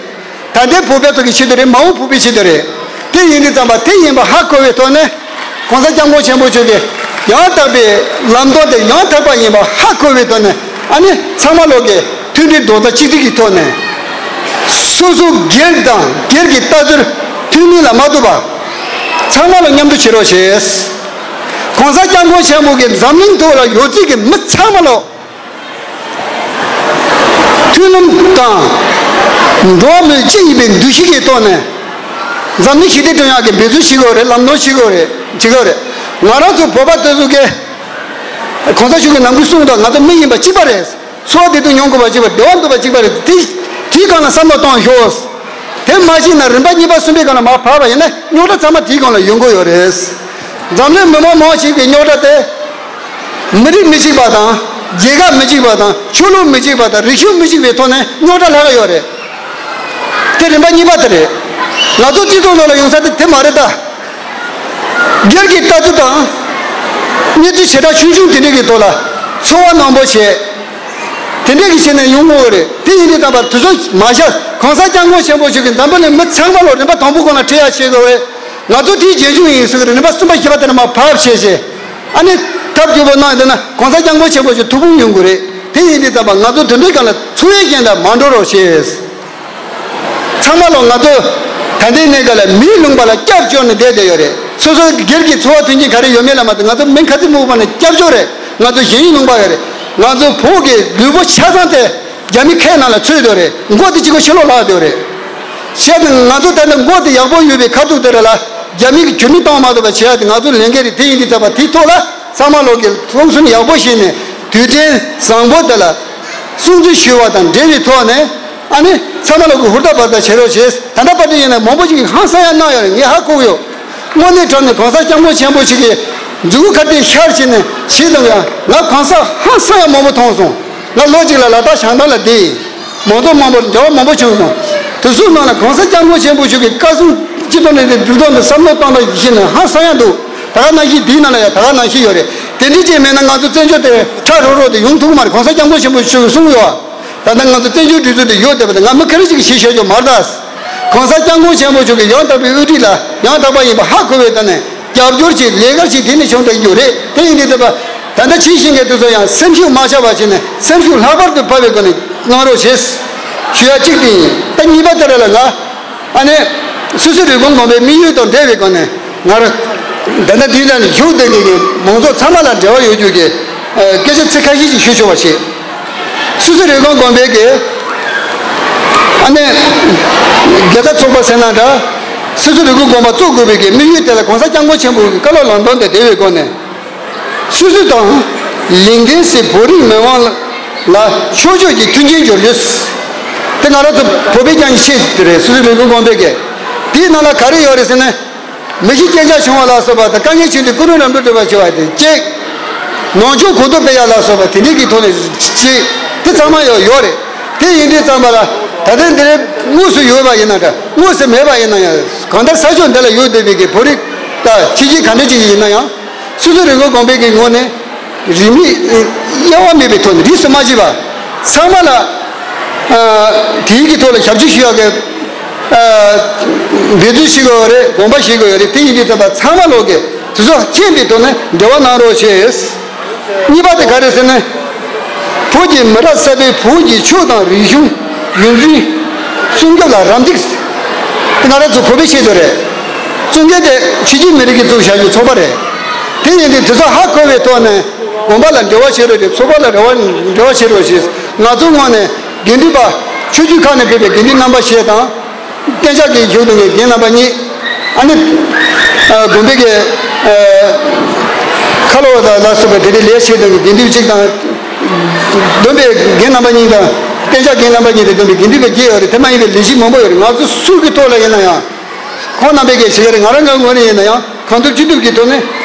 ད་ལྟའི་བོད་པའི་ཚོ་གི་ཆེད་དུ་རེད། མ་འོངས་བོད་པའི་ཆེད་དུ་རེད། དེ་ཡིན་དུས་ཙམ་པ་དེ་ཡིན་པ་ཧ་གོ་བའི་ཐོག་ནས། གོང་ས་སྐྱབས་མགོན་ཆེན་པོ་མཆོག་གི་ཡང་དག་པའི་ལམ་སྟོན་དེ་ཡང་དག་པ་ཡིན་པ་ཧ་གོ་བའི་ཐོག་ནས། ཨ་ནི་ཚང་མ་ལོག་གི་མཐུན་སྒྲིལ་རྡོག་རྩ་གཅིག་སྒྲིལ་གྱི་ཐོག་ནས། སོ་སོ་སྒེར་དང་སྒེར་གྱི་ལྟ་ཚུལ་མཐུན་མིན་ལ་མ་ལྟོས་པ། ཚང་མ་ལ་མཉམ་དུ་བྱེད་རོགས་བྱེད། གོང་ས་སྐྱབས་མགོན་ཆེན་པོ་གི་འཛམ་གླིང་ཐོག་ལ་ཡོད་ཚད་ཀྱི་མི་ཚང་མ་ལོག་མཐུན་ལམ་དང་། འགྲོ་བ་མི་གཅིག་ཡིན་པའི་འདུ་ཤེས་ཀྱི་ཐོག་ནས། འཛམ་གླིང་ཞི་བདེ་བསྐྲུན་ཡག་གི་འབད་བརྩོན་བྱེད་དགོས་རེད། ལམ་སྟོན་བྱེད་དགོས་རེད། བྱེད་དགོས་རེད། ང་རང་ཚོ་བོད་པ་དེ་ཚོ་གིས། གོང་ས་མཆོག་གིས་ནམ་རྒྱུན་གསུངས་འདུག་ང་ཚོ་མི་ཡིན་པ་གཅིག་པ་རེད། འཚོ་བ་བདེ་སྡུག་མྱོང་དགོས་པ་གཅིག་པ་རེད། བདེ་བ་འདོད་པ་གཅིག་པ་རེད། དེ། དེའི་སྒང་ལ་བསམ་བློ་གཏོང་ཤོག་དེ་མ་བྱས་ན་རིམ་པ་གཉིས་པ་གསུམ་པའི་སྒང་ལ་མར་བབས་པ་ཡིན་ན་རྙོག་དྲ་ཚང་མ་དེའི་སྒང་ལ་ཡོང་གི་ཡོད་རེད། འཛམ་གླིང་མི་མང་མང་ཞིག་གི་རྙོག་དྲ་དེ། མི་རིགས་མི་གཅིག་པ་དང་། རྒྱལ་ཁབ་མི་གཅིག་པ་དང་། ཆོས་ལུགས་མི་གཅིག་པ་དང་། རིག་གཞུང་མི་གཅིག་པའི་ཐོག་ནས་རྙོག་དྲ་ལྷག་གི་ཡོད་རེད། དེ་རིམ་པ་གཉིས་པ་དེ་རེད། ང་ཚོ་སྤྱི་ཚོགས་ནང་ལ་ཡོང་ས་དེ་དེ་མ་རེད་ད། སྒེར་གྱི་ལྟ་ཚུལ་དང་། གནས་ཚུལ་བྱེ་བྲག་ཆུང་ཆུང་དེ་འདྲ་གི་ཐོག་ལ་ཚོར་བ་རྣོན་པོ་བྱས། དེ་འདྲ་གི་བྱས་ནས་ཡོང་དགོས་རེད། དེ་ཡིན་དུས་ཙམ་པ་དེ་ཚོ་མ་བཞག་གོང་ས་སྐྱབས་མགོན་ཆེན་པོ་མཆོག་གིས་འཛམ་བུ་གླིང་མི་ཚང་མ་ལ་རིམ་པ་དང་པོ་སྒང་ལ་ཁྲིད་ཡག་བྱེད་དགོས་རེད། ང་ཚོ་དེའི་རྗེས་འཇུག་ཡིན་ཟེར་གི་རེད། རིམ་པ་གསུམ་པ་བཞི་པ་དེ་ནས་མར་བབས་བྱས་བྱས། ཨ་ནི་སྟབས་བདེ་པོ་གནང་ཡོད་དེ་ན་གོང་ས་སྐྱབས་མགོན་ཆེན་པོ་མཆོག་ཐུགས་ཕན་ཡོང་གི་རེད། དེ་ཡིན་དུས་ཙམ་པ་ང་ཚོ་དེ་འདྲའི་སྒང་ལ་འཚེ་བའི་རྐྱེན་དུ་མ་འགྲོ་རོགས་བྱེད། ཚང་མ་ལོ་ང་ཚོ་ད་ལྟའི་གནས་སྐབས་ལ་མིའི་ལུང་པ་ལ་སྐྱབས་བཅོལ་ནས་བསྡད་བསྡད་ཡོད་རེད། སོ་སོའི་སྒེར་གྱི་འཚོ་བ་མཐུན་རྐྱེན་ག་རེ་ཡོད་མེད་ལ་མ་ལྟོས། ང་ཚོ་མི་ཁ་ཚིག་སྨུག་པ་ནས་སྐྱབས་བཅོལ་རེད། ང་ཚོ་གཞན་ཡུལ་ལུང་པ་ཡོད་རེད། ང་ཚོ་བོད་ཀྱི་ལུས་པོ་ཆ་ཚང་དེ་རྒྱ་མི་ཁའི་ནང་ལ་ཚུད་ཡོད་རེད། མགོ་དེ་གཅིག་པོ་ཕྱི་ལོགས་ལྷག་བསྡད་ཡོད་རེད། བྱས་ཙང་ང་ཚོ་ད་ལྟ་མགོ་དེ་ཡག་པོ་ཡོད་པའི་ཁ་ཐུག་དེ་ར་ལ་རྒྱ་མི་གིས་རྒྱུ་མི་གཏོང་མ་ཐུབ་པ་བྱེད་ཡ་དེ་ང་ཚོ་ལས་འགན་རེད། དེ་ཡིན་དུས་ཙམ་པ་དེའི་ཐོག་ལ་ཚང་མ་ལོག་གི་ཐུགས་སེམས་ཡག་པོ་བྱས་ནས་དུས་དྲན་བཟང་པོ་དེ་ལ་སྲུང་བརྩི་ཞུ་བ་དང་འབྲེལ་བའི་ཐོག་ནས། ཨ་ནི་ཚང་མ་ལོག་གི་ཧུར་ཐག་འབད་ཐག་བྱེད་རོགས་བྱེད། ད་ལྟ་བར་དུ་ཡིན་ན་མང་པོ་ཅིག་གིས་ཧང་སང་ཡ་གནང་ཡོད་རེད། ངས་ཧ་གོ་གི་ཡོད། དངོས་གནས་དྲང་གནས་གོང་ས་སྐྱབས་མགོན་ཆེན་པོ་ཞིག་གིས་མཛུ་གུ་ཁ་ཏེ་ཤར་བྱས་ནས་བྱས་དང་ཡང་ང་གང་ཟག་ཧང་སང་ཡ་མང་པོ་མཐོང་སོང་། ང་ལོ་གཅིག་ལ་ལ་དྭགས་བྱང་ཐང་ལ་བསྡད་ཡིན། མང་ཚོགས་མང་པོར་འབྲེལ་བ་མང་པོ་བྱུང་སོང་། དེ་ཚོའི་ནང་ལ་གོང་ས་སྐྱབས་མགོན་ཆེན་པོ་མཆོག་གི་བཀའ་གསུང་སྤྱི་དང་འབྲེལ་ཏེ་སྒྲུབ་སྟངས་དང་བསམ་བློ་གཏོང་སྟངས་ཀྱི་ཤེས་ན་ཧང་སང་ཡང་འདུག་ད་ག་ནང་བཞིན་དེའི་ནང་ལ་ཡང་ད་ག་ནང་བཞིན་ཡོད་རེད། དེ་འདྲའི་ཅིག་མེད་ན་ང་ཚོ་བཙན་བྱོལ་དེ་ཁྲ་རོ་རོ་དེ་ཡོང་ཐུབ་ཀྱི་མ་རེད། གོང་ས་སྐྱབས་མགོན་ཆེན་པོ་མཆོག་གིས་གསུངས་ཡོད། ད་ལྟ་ང་ཚོ་བཙན་བྱོལ་སྒྲིག་འཛུགས་དེ་ཡོད་བསྡད་པ་དེ་ང་མི་ག་རེ་ཅིག་གིས་ཤེས་ཤེས་ཀྱང་མ་རེད་ད། གོང་ས་སྐྱབས་མགོན་ཆེན་པོ་མཆོག་གི་ཡང་དག་པའི་དབུ་ཁྲིད་ལ་ཡང་དག་པ་ཡིན་པ་ཧ་གོ་བའི་ཐོག་ནས་རྒྱབ་སྐྱོར་བྱེད། ལས་ཀ་བྱེད། དེ་ནས་བྱུང་བསྡད་རྒྱུ་རེད། དེ་ཡིན་དུས་ད་ལྟ་ད་ལྟ་ཕྱི་བཞིན་གྱི་དེ་ཚོ་ཡང་སེམས་ཤུགས་མ་ཆག་པ་བྱས་ནས་སེམས་ཤུགས་ལྷག་པར་དུ་འཕར་བའི་སྒོ་ནས་གནང་རོགས་བྱེད་ཞུ་ཡ་གཅིག་དེ་ཡིན། ད་གཉིས་པ་དེ་ར་ལ་ང་ཨ་ནི་སོ་སོའི་རིན་གོང་གོང་པའི་དམིགས་ཡུལ་དང་འབྲེལ་བའི་སྒོ་ནས་ང་རང་ད་ལྟ་འདི་ལ་བཞུགས་བསྡད་མཁན་གྱི་མང་ཚོགས་ཚང་མ་ལ་འབྲེལ་བ་ཡོད་རྒྱུ་གི་ཨ་སྐད་ཆ་ཚིག་ཁ་ཤས་ཅིག་ཞུ་ཆོག་པ་བྱེད། སོ་སོའི་རིན་གོང་གོང་པའི་གི་ཨ་ནི་དགེ་རྩ་ཚོགས་པ་ཟེར་ན་འདྲ། སོ་སོའི་རིན་གོང་གོང་པ་བཙུགས་དགོས་པའི་གི་དམིགས་ཡུལ་དེ་ལ་གོང་ས་སྐྱབས་མགོན་ཆེན་པོ་གི་བཀའ་སློབ་ལམ་སྟོན་དེ་བདེ་བའི་སྒོ་ནས། སོ་སོ་དང་ལིང་ཏེན་སི་བོད་རིགས་མི་མང་ལ་ཕྱོགས་ཆོས་ཀྱི་མཐུན་རྐྱེན་སྦྱོར་རྒྱུ། དེ་ང་རང་ཚོ་བོད་པའི་རྐྱང་གི་ཆེད་དུ་རེད། སོ་སོའི་རིན་གོང་གོང་པའི་གི་དེའི་ནང་ལ་ག་རེ་ཡོད་རེད་ཟེར་ན། མི་ཤི་རྐྱེན་ཆག་བྱུང་བ་ལ་སོགས་པ་དང་། དཀའ་ངལ་བྱུང་དུས་སྐུ་མགྲོན་རིན་པོ་ཆེ་བ་བྱེད་པ་དེ་གཅིག་ནང་ཆོས་གོ་རྟོགས་སྤེལ་ཡག་ལ་སོགས་པ་དེ་འདྲའི་གི་ཐོག་ནས་གཅིག་དེ་ཚང་མ་ཡོད་ཡོད་རེད། དེ་ཡིན་དུས་ཙམ་པ་ལ་ད་ལྟའི་འདི་རེད། དངོས་སུ་ཡོད་པ་ཡིན་ན་འདྲ། དངོས་སུ་མེད་པ་ཡིན་ན་ཡང་གང་ལྟར་ས་ཕྱོགས་འདི་ལ་ཡོད་བསྡད་པའི་གི་བོད་རིགས་དང་ཕྱི་རྒྱལ་ག་འདྲ་ཅིག་ཡིན་ན་ཡང་། སོ་སོའི་རིན་གོང་གོང་པའི་གི་ངོས་ནས་རིས་མེད་དབྱེ་བ་མེད་པའི་ཐོག་ནས་རིས་སུ་མ་ཆད་པ་ཚང་མ་ལ་ཨ་དེའི་གི་ཐོག་ལ་ཞབས་ཕྱི་ཞུ་ཡག་གི་ཨ་འབད་བརྩོན་ཞུ་དགོས་ཡོད་རེད། དགོངས་པ་བཞེས་དགོས་ཡོད་རེད། དེ་ཡིན་དུས་ཙམ་པ་ཚང་མ་ལོག་གི་དེ་ཚོ་མཁྱེན་པའི་ཐོག་ནས་འབྲེལ་བ་གནང་རོགས་བྱེད། གཉིས་པ་དེ་ག་རེ་ཟེར་ན། བོད་ཀྱི་མི་རབས་གསར་པའི་བོད་ཀྱི་ཆོས་དང་རིག་གཞུང་རྒྱུན་འཛིན་སྲུང་སྐྱོབ་ལ་རམ་འདེགས། དེ་ང་རང་ཚོ་བོད་པའི་ཆེད་དུ་རེད། གཙོ་འགན་དེ་ཕྱི་རྒྱལ་མི་རིགས་ཀྱིས་བཙུགས་བཞག་རྒྱུ་ཚོགས་པ་རེད། དེ་ཡིན་དུས་དེ་ཚོ་ཧ་གོ་བའི་ཐོག་ནས་དགོན་པ་ལ་འབྲེལ་བ་བྱེད་རོགས་བྱེད། ཚོགས་པ་ལ་འབྲེལ་བ་འབྲེལ་བ་བྱེད་རོགས་བྱེད། ང་ཚོའི་ངོས་ནས་དགེ་འདུན་པ་ཆོས་བརྒྱུད་ཁག་ནས་ཕེབས་པའི་དགེ་འདུན་རྣམ་པ་ཞེས་དང་། གཏན་འཇགས་ཀྱི་བཞུགས་གནང་མཁན་རྒན་རྣམ་པ་གཉིས། ཨ་ནི་ཨ་དགོན་པའི་གི་ཨ་ཁ་ལོ་བ་དང་ལ་སོགས་པའི་དེ་འདྲའི་ལས་བྱེད་མཁན་གྱི་དགེ་འདུན་གཅིག་དང་། བསྡོམས་པའི་རྒན་རྣམ་པ་གཉིས་དང་། གཏན་འཇགས་རྒན་རྣམ་པ་གཉིས་དང་བསྡོམས་པའི་དགེ་འདུན་པ་བརྒྱད་ཡོད་རེད། དེ་མ་ཡིན་པའི་ལས་གཞི་མང་པོ་ཡོད་རེད། ང་ཚོ་སུ་གི་ཐོག་ལ་ཡིན་ན་ཡང་། ཁོང་རྣམ་པས་ཀྱང་བྱེད་ཀྱི་རེད། ང་རང་གི་ངོས་ནས་ཡིན་ན་ཡང་གང་ཐུབ་ཅི་ཐུབ་ཀྱི་ཐོག་ནས་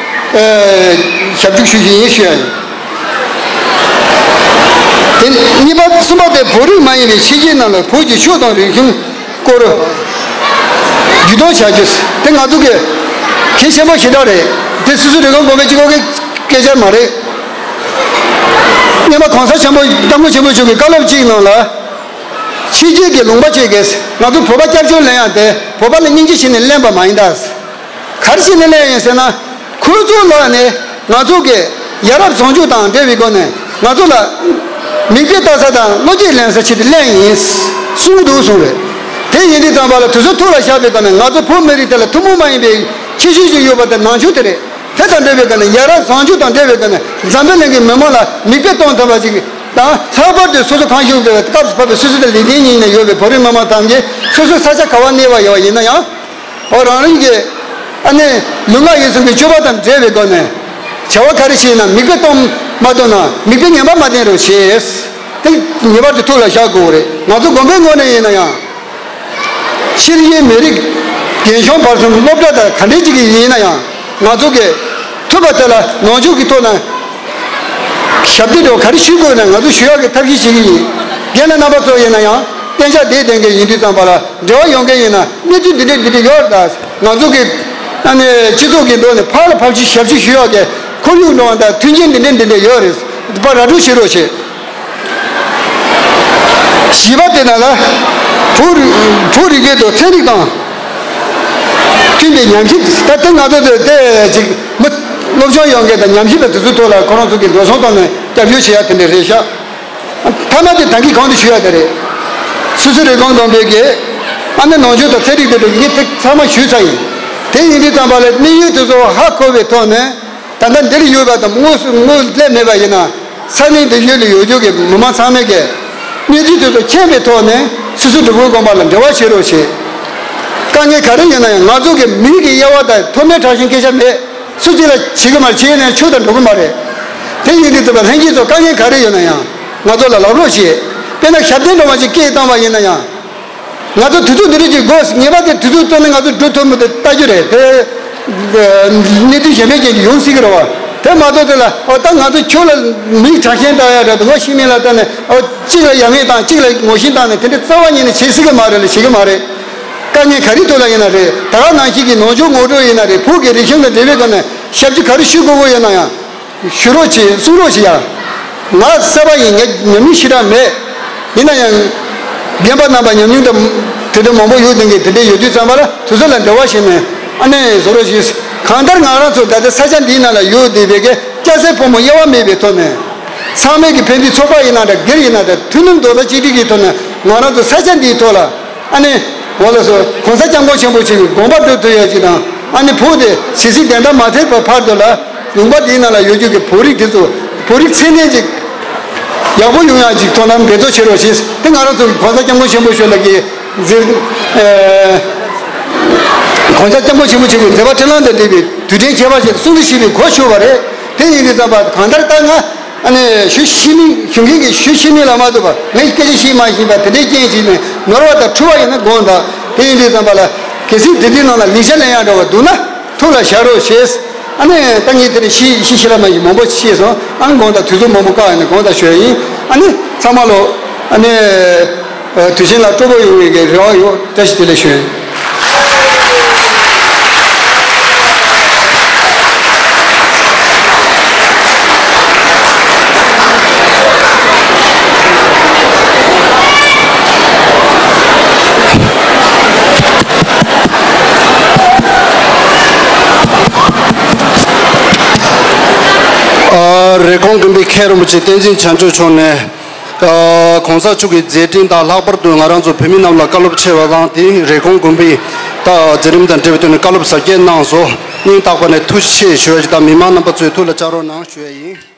ཨ་ཞབས་ཞུ་ཞུ་བཞིན་ཡིན་ཞུ་ཡ་ཡིན། དེ་གཉིས་པ། གསུམ་པ་དེ་བོད་རིགས་མ་ཡིན་པའི་ཕྱི་རྒྱལ་རྣམས་ལ་བོད་ཀྱི་ཆོས་དང་རིག་གཞུང་སྐོར་བརྒྱུད་གཏོང་བྱ་རྒྱུ་དེ་ང་ཚོ་གི་གལ་ཆེན་པོ་ཞེ་དྲག་རེད། དེ་སོ་སོའི་རིན་གོང་གོང་པའི་གཅིག་པོ་གི་སྐད་ཆ་མ་རེད། སྔོན་མ་གོང་ས་ཆེན་པོ་སྐྱབས་མགོན་ཆེན་པོ་མཆོག་གི་བཀའ་སློབ་གཅིག་ནང་ལ། ཕྱི་རྒྱལ་གྱི་ལུང་པ་ཆེ་གེས་ང་ཚོ་བོད་པ་སྐྱབས་བཅོལ་ལེན་ཡག་དེ་བོད་པ་ལ་སྙིང་རྗེ་བྱས་ནས་ལེན་པ་མ་ཡིན་ད། ག་རེ་བྱས་ནས་ལེན་ཡིན་ཟེར་ན། ཁོ་ཚོའི་ལག་ནས་ང་ཚོ་གི་ཡ་རབས་བཟང་སྤྱོད་དང་འབྲེལ་བའི་སྒོ་ནས་ང་ཚོ་ལ་མིག་དཔེ་ལྟ་ས་དང་བློ་སྐྱེད་ལེན་ས་ཆེད་དུ་ལེན་ཡིན་གསུང་གི་འདུག་གསུངས་རེད། དེ་ཡིན་དུས་ཙམ་པ་ལ་དེ་ཚོ་ཐུགས་ལ་བཞག་པའི་ཐོག་ནས་ང་ཚོ་བོད་མི་རིགས་དེ་ལ་ཐུན་མོང་མ་ཡིན་པའི་ཁྱད་ཆོས་ཤིག་ཡོད་པ་དེ་ནང་ཆོས་དེ་རེད། དེ་དང་འབྲེལ་བའི་སྒོ་ནས་ཡ་རབས་བཟང་སྤྱོད་དང་འབྲེལ་བའི་སྒོ་ནས་འཛམ་བུ་གླིང་གི་མི་མང་ལ་མིག་དཔེ་གཏོང་ཐུབ་པ་ཅིག་དང་། ལྷག་པར་དུ་སོ་སོ་གང་བཞུགས་པའི་སྐབས་སུ་བབས་པའི་སོ་སོ་དང་ལུས་རྟེན་གཉིས་ནས་ཡོད་པའི་བོད་རིགས་མི་མང་ཐམས་ཅད་སོ་སོའི་ས་ཆ་ག་བ་གནས་པ་ཡོད་པ་ཡིན་ན་ཡང་། འོ་རང་རང་གི་ཨ་ནི་ལུས་ངག་ཡིད་གསུམ་གྱི་སྤྱོད་པ་དང་འབྲེལ་བའི་སྒོ་ནས་བྱ་བ་ག་རེ་བྱས་ན་མིག་དཔེ་གཏོང་མ་གཏོང་ན་མིག་དཔེ་ངན་པ་མ་བསྟན་རོགས་བྱེད། དེ་ངེས་པར་དུ་ཐུགས་ལ་བཞག་དགོས་རེད། ང་ཚོ་དགོན་པའི་ངོས་ནས་ཡིན་ན་ཡང་། ཕྱི་རྒྱལ་མི་རིགས་རྒན་གཞོན་བར་གསུམ་སློབ་གྲྭ་དང་ག་འདྲའི་ཅིག་ཡིན་ན་ཡང་། ང་ཚོ་གིས་ཐུབ་པ་དེ་ལ་ནང་ཆོས་ཀྱི་ཐོག་ནས་ཞབས་འདེགས་འདྲ་བོ་ག་རེ་ཞུ་དགོས་ན་ང་ཚོ་ཞུ་ཡག་གི་ཐབས་ཤེས་བྱེད་ཀྱི་ཡིན། རྒན་ལགས་རྣམ་པ་ཚོ་ཡིན་ན་ཡང་གཏན་འཇགས་བསྡད་བསྡད་མཁན་ཡིན་དུས་ཙམ་པ་ལ་འབྲེལ་བ་ཡོང་མཁན་ཡིན་ན་གནས་ཚུལ་འདི་འདྲ་འདི་འདྲ་ཡོད་རེད་ད། ང་ཚོ་གི་ཨ་ནི་སྤྱི་ཚོགས་ཀྱི་ཐོག་ནས་ཕར་ལ་ཕར་ཞབས་ཕྱི་ཞུ་ཡག་གི་ཁོར་ཡུག་འདྲ་བོ་དང་མཐུན་རྐྱེན་འདི་འདྲ་འདི་འདྲ་ཡོད་རེད། ཕར་ར་སྤྲོད་བྱེད་རོགས་བྱེད། བཞི་པ་དེ་ནང་ལ་བོད་རིགས་བོད་རིག་པའི་ཐོག་ཚན་རིག་དང་མཐུན་པའི་ཉམས་ཞིབ། ད་ལྟ་ང་ཚོ་དེ་དེ་ཅིག་མི་སློབ་སྦྱོང་ཡོང་མཁན་དང་ཉམས་ཞིབ་པ་དེ་ཚོའི་ཐོག་ལ་ཁོ་རང་ཚོ་གི་འགྲོ་སོང་བཏང་ནས་སྐྱབས་བཅོལ་བྱེད་ཡ་དེ་འདྲ་རེད་ཤག་མཐའ་མ་དེ་ད་གིན་གོང་དུ་ཞུ་ཡ་དེ་རེད། སོ་སོའི་རིན་གོང་གོང་པའི་གི་ཨ་ནི་ནང་ཆོས་དང་ཚན་རིག་དེ་འདྲ་ངས་དེ་ཚང་མ་ཞུས་ཚར་ཡིན། དེ་ཡིན་དུས་ཙམ་པ་ལ་དམིགས་ཡུལ་དེ་ཚོ་ཧ་གོ་བའི་ཐོག་ནས། ད་ལྟ་འདིར་ཡོད་པ་དང་དངོས་སུ་དངོས་སླེབས་མེད་པ་ཡིན་ན། ས་གནས་འདི་ཡུལ་ལ་ཡོད་རྒྱུ་གི་མི་མང་ཚང་མས་ཀྱི་གནས་ཚུལ་དེ་ཚོ་མཁྱེན་པའི་ཐོག་ནས་སོ་སོའི་སྒྲུབ་ཕུག་དགོན་པ་ལ་འབྲེལ་བ་བྱེད་རོགས་བྱེད། དཀའ་ངལ་ག་རེ་ཡིན་ན་ཡང་ང་ཚོ་གི་མི་གི་དབྱེ་བ་དང་མཐོ་དམན་དྲག་ཞན་སྐད་ཆ་མེད། སུ་གཅིག་ལ་བྱེད་གི་མ་རེད། བྱེད་ན་ཆོས་དང་འགྲོ་གི་མ་རེད། དེ་ཡིན་དུས་ཙམ་པ་ལྷན་རྒྱས་ཚོ་དཀའ་ངལ་ག་རེ་ཡོད་ན་ཡང་ང་ཚོ་ལ་ལབ་རོགས་བྱེད། དཔེར་ན་ཞབས་བརྟན་འགྲོ་མ་ཅིག་སྐད་བཏང་བ་ཡིན་ན་ཡང་། ང་ཚོ་དུས་ཚོད་འདི་རིགས་ཀྱི་སྒོ་ངེས་པར་དུ་དུས་ཚོད་བཏོན་ནས་ང་ཚོ་འགྲོ་ཐུབ་མི་ཐུབ་ལྟ་རྒྱུ་རེད་དེ། གནས་ཚུལ་གཞན་པའི་རྐྱེན་གྱིས་ཡོང་སྲིད་ཀྱི་རེད་བ། དེ་མ་གཏོགས་དེ་ལ་ཨོ་ད་ང་ཚོ་ཁྱོད་ལ་མིག་དྲག་ཤན་བཏང་ཡ་འདྲ་འདུག་ངོ་ཤེས་མིན་ལ་ལྟ་ནས་ཨོ་གཅིག་ལ་ཡ་ངན་བཏང་གཅིག་ལ་ངོ་ཤེས་བཏང་ནས་དེ་འདྲ་རྩ་བ་ཉིད་ནས་བྱེད་སྲིད་ཀྱི་མ་རེད་ལ་བྱེད་ཀྱི་མ་རེད། དཀའ་ངལ་ག་རེ་ཐུག་ལ་ཡིན་ན་རེད། ད་ག་ནང་བཞིན་གྱི་ནོར་འཆུག་ངོ་སྤྲོད་ཡིན་ན་རེད། བོད་ཀྱི་རིག་གཞུང་དང་འབྲེལ་བའི་སྒོ་ནས་ཞབས་ཕྱི་ག་རེ་ཞུ་དགོས་དགོས་ཡོད་ན་ཡང་། ཞུ་རོགས་བྱེད། གསུང་རོགས་བྱེད་ཡ། ང་གསར་པ་ཡིན། ངས་ཉམས་མྱོང་ཞེ་དྲག་མེད། ཡིན་ན་ཡང་། རྒན་པ་རྣམ་པ་ཉམས་མྱོང་དང་དེ་འདྲ་མང་པོ་ཡོད་མཁན་གྱི་དེ་འདྲ་ཡོད་དུས་ཙམ་པ་ལ་དེ་ཚོ་ལ་འབྲེལ་བ་བྱས་ནས་ཨ་ནེ་བཟོ་རོགས་བྱེད། གང་ལྟར་ང་རང་ཚོ་ད་ལྟ་ས་ཆ་འདིའི་ནང་ལ་ཡོད་བསྡད་པའི་གི་སྐྱ་སེར་ཕོ་མོ་དབྱེ་བ་མེད་པའི་ཐོག་ནས། ཚང་མས་ཀྱི་ཕན་བདེའི་ཚོགས་པ་ཡིན་ན་འདྲ་སྒེར་ཡིན་ན་འདྲ་མཐུན་སྣུམ་རྡོག་རྩ་གཅིག་སྒྲིལ་གྱི་ཐོག་ནས་ང་རང་ཚོ་ས་ཆ་འདིའི་ཐོག་ལ། ཨ་ནི། འོ་ལགས་སོ། ༸གོང་ས་༸སྐྱབས་མགོན་ཆེན་པོ་མཆོག་གི་དགོངས་པ་སྒྲུབ་ཐུབ་ཡ་ཅིག་དང་། ཨ་ནི་བོད་དེ་ཇི་སྲིད་བདེན་མཐའ་མ་ཐེབས་པའི་བར་དུ་ལ། ལུང་པ་འདིའི་ནང་ལ་ཡོད་རྒྱུ་གི་བོད་རིགས་དེ་ཚོ་བོད་རིགས་ཚད་ལྡན་ཅིག་ཡག་པོ་ཡོང་ཡ་ཅིག་ཐོག་ནས་འབད་རྩོལ་བྱེད་རོགས་ཞེས་དེ་ང་རང་ཚོ་གི་༸གོང་ས་༸སྐྱབས་མགོན་ཆེན་པོ་མཆོག་ལ་གི་མཛད། ཨ། ༸གོང་ས་༸སྐྱབས་མགོན་ཆེན་པོ་མཆོག་གི་མཛད་པ་འཕྲིན་ལམ་དང་འབྲེལ་བའི་དུས་དྲན་ཁྱད་པར་ཅན་སྲུང་བརྩི་ཞུས་པའི་གོ་ཆོད་པ་རེད། དེ་ཡིན་དུས་ཙམ་པ་གང་ལྟར་ད་ང་། ཨ་ནི་ཞུ་ཤེས་མིན་ཞུ་མཁན་གྱིས་ཞུ་ཤེས་མིན་ལ་མ་ལྟོས་པར་ངས་སྐད་ཆ་བཤད་མ་ཤེས་པ་དེ་འདྲའི་རྐྱེན་བྱས་ནས་ནོར་བ་དང་འཁྲུལ་བ་ཡིན་ན་དགོངས་དག་དེ་ཡིན་དུས་ཙམ་པ་ལ་གལ་སྲིད་དེ་འདྲའི་ནང་ལ་ལེགས་ཆ་ལེན་ཡག་འདྲ་བ་འདུག་ན་ཐུགས་ལ་བཞག་རོགས་ཞེས། ཨ་ནི་ད་ངས་དེ་འདྲ་ཤེས་ཤེས་ཤེས་ར་མ་ཡིན་མང་པོ་ཤེས་སོང་། ཨ་ནི་དགོངས་དག་དུས་ཚོད་མང་པོ་བཀག་ཡིན་ན་དགོངས་དག་ཞུ་ཡ་ཡིན། ཨ་ནི་ཚང་མ་ལོ། ཨ་ནི། དུས་ཆེན་ལ་སྤྲོ་པོ་ཡོང་བའི་གི་རེ་བ་ཡོད། བཀྲ་ཤིས་བདེ་ལེགས་ཞུ། ཨ། རེབ་གོང་དགོན་པའི་མཁན་རིན་པོ་ཆེ་བསྟན་འཛིན་བྱང་ཆུབ་མཆོག་ནས། ཨ། གོང་ས་མཆོག་གི་མཛད་འཕྲིན་དང་ལྷག་པར་དུ་ང་རང་ཚོ་བོད་མི་རྣམས་ལ་བཀའ་སློབ་ཆེ་བ་དང་དེ་རེབ་གོང་དགོན་པའི་ད་མཛད་རིམ་དང་འབྲེལ་བའི་ཐོག་ནས་བཀའ་སློབ་ཟབ་རྒྱས་གནང་སོང་། སྙིང་ཐག་པ་ནས་ཐུགས་རྗེ་ཆེ་ཞུ་ཡ་ཅིག་དང་མི་མང་རྣམ་པ་ཚོས་ཐུགས་ལ་བཅངས་རོགས་གནང་ཞུ་ཡ་ཡིན།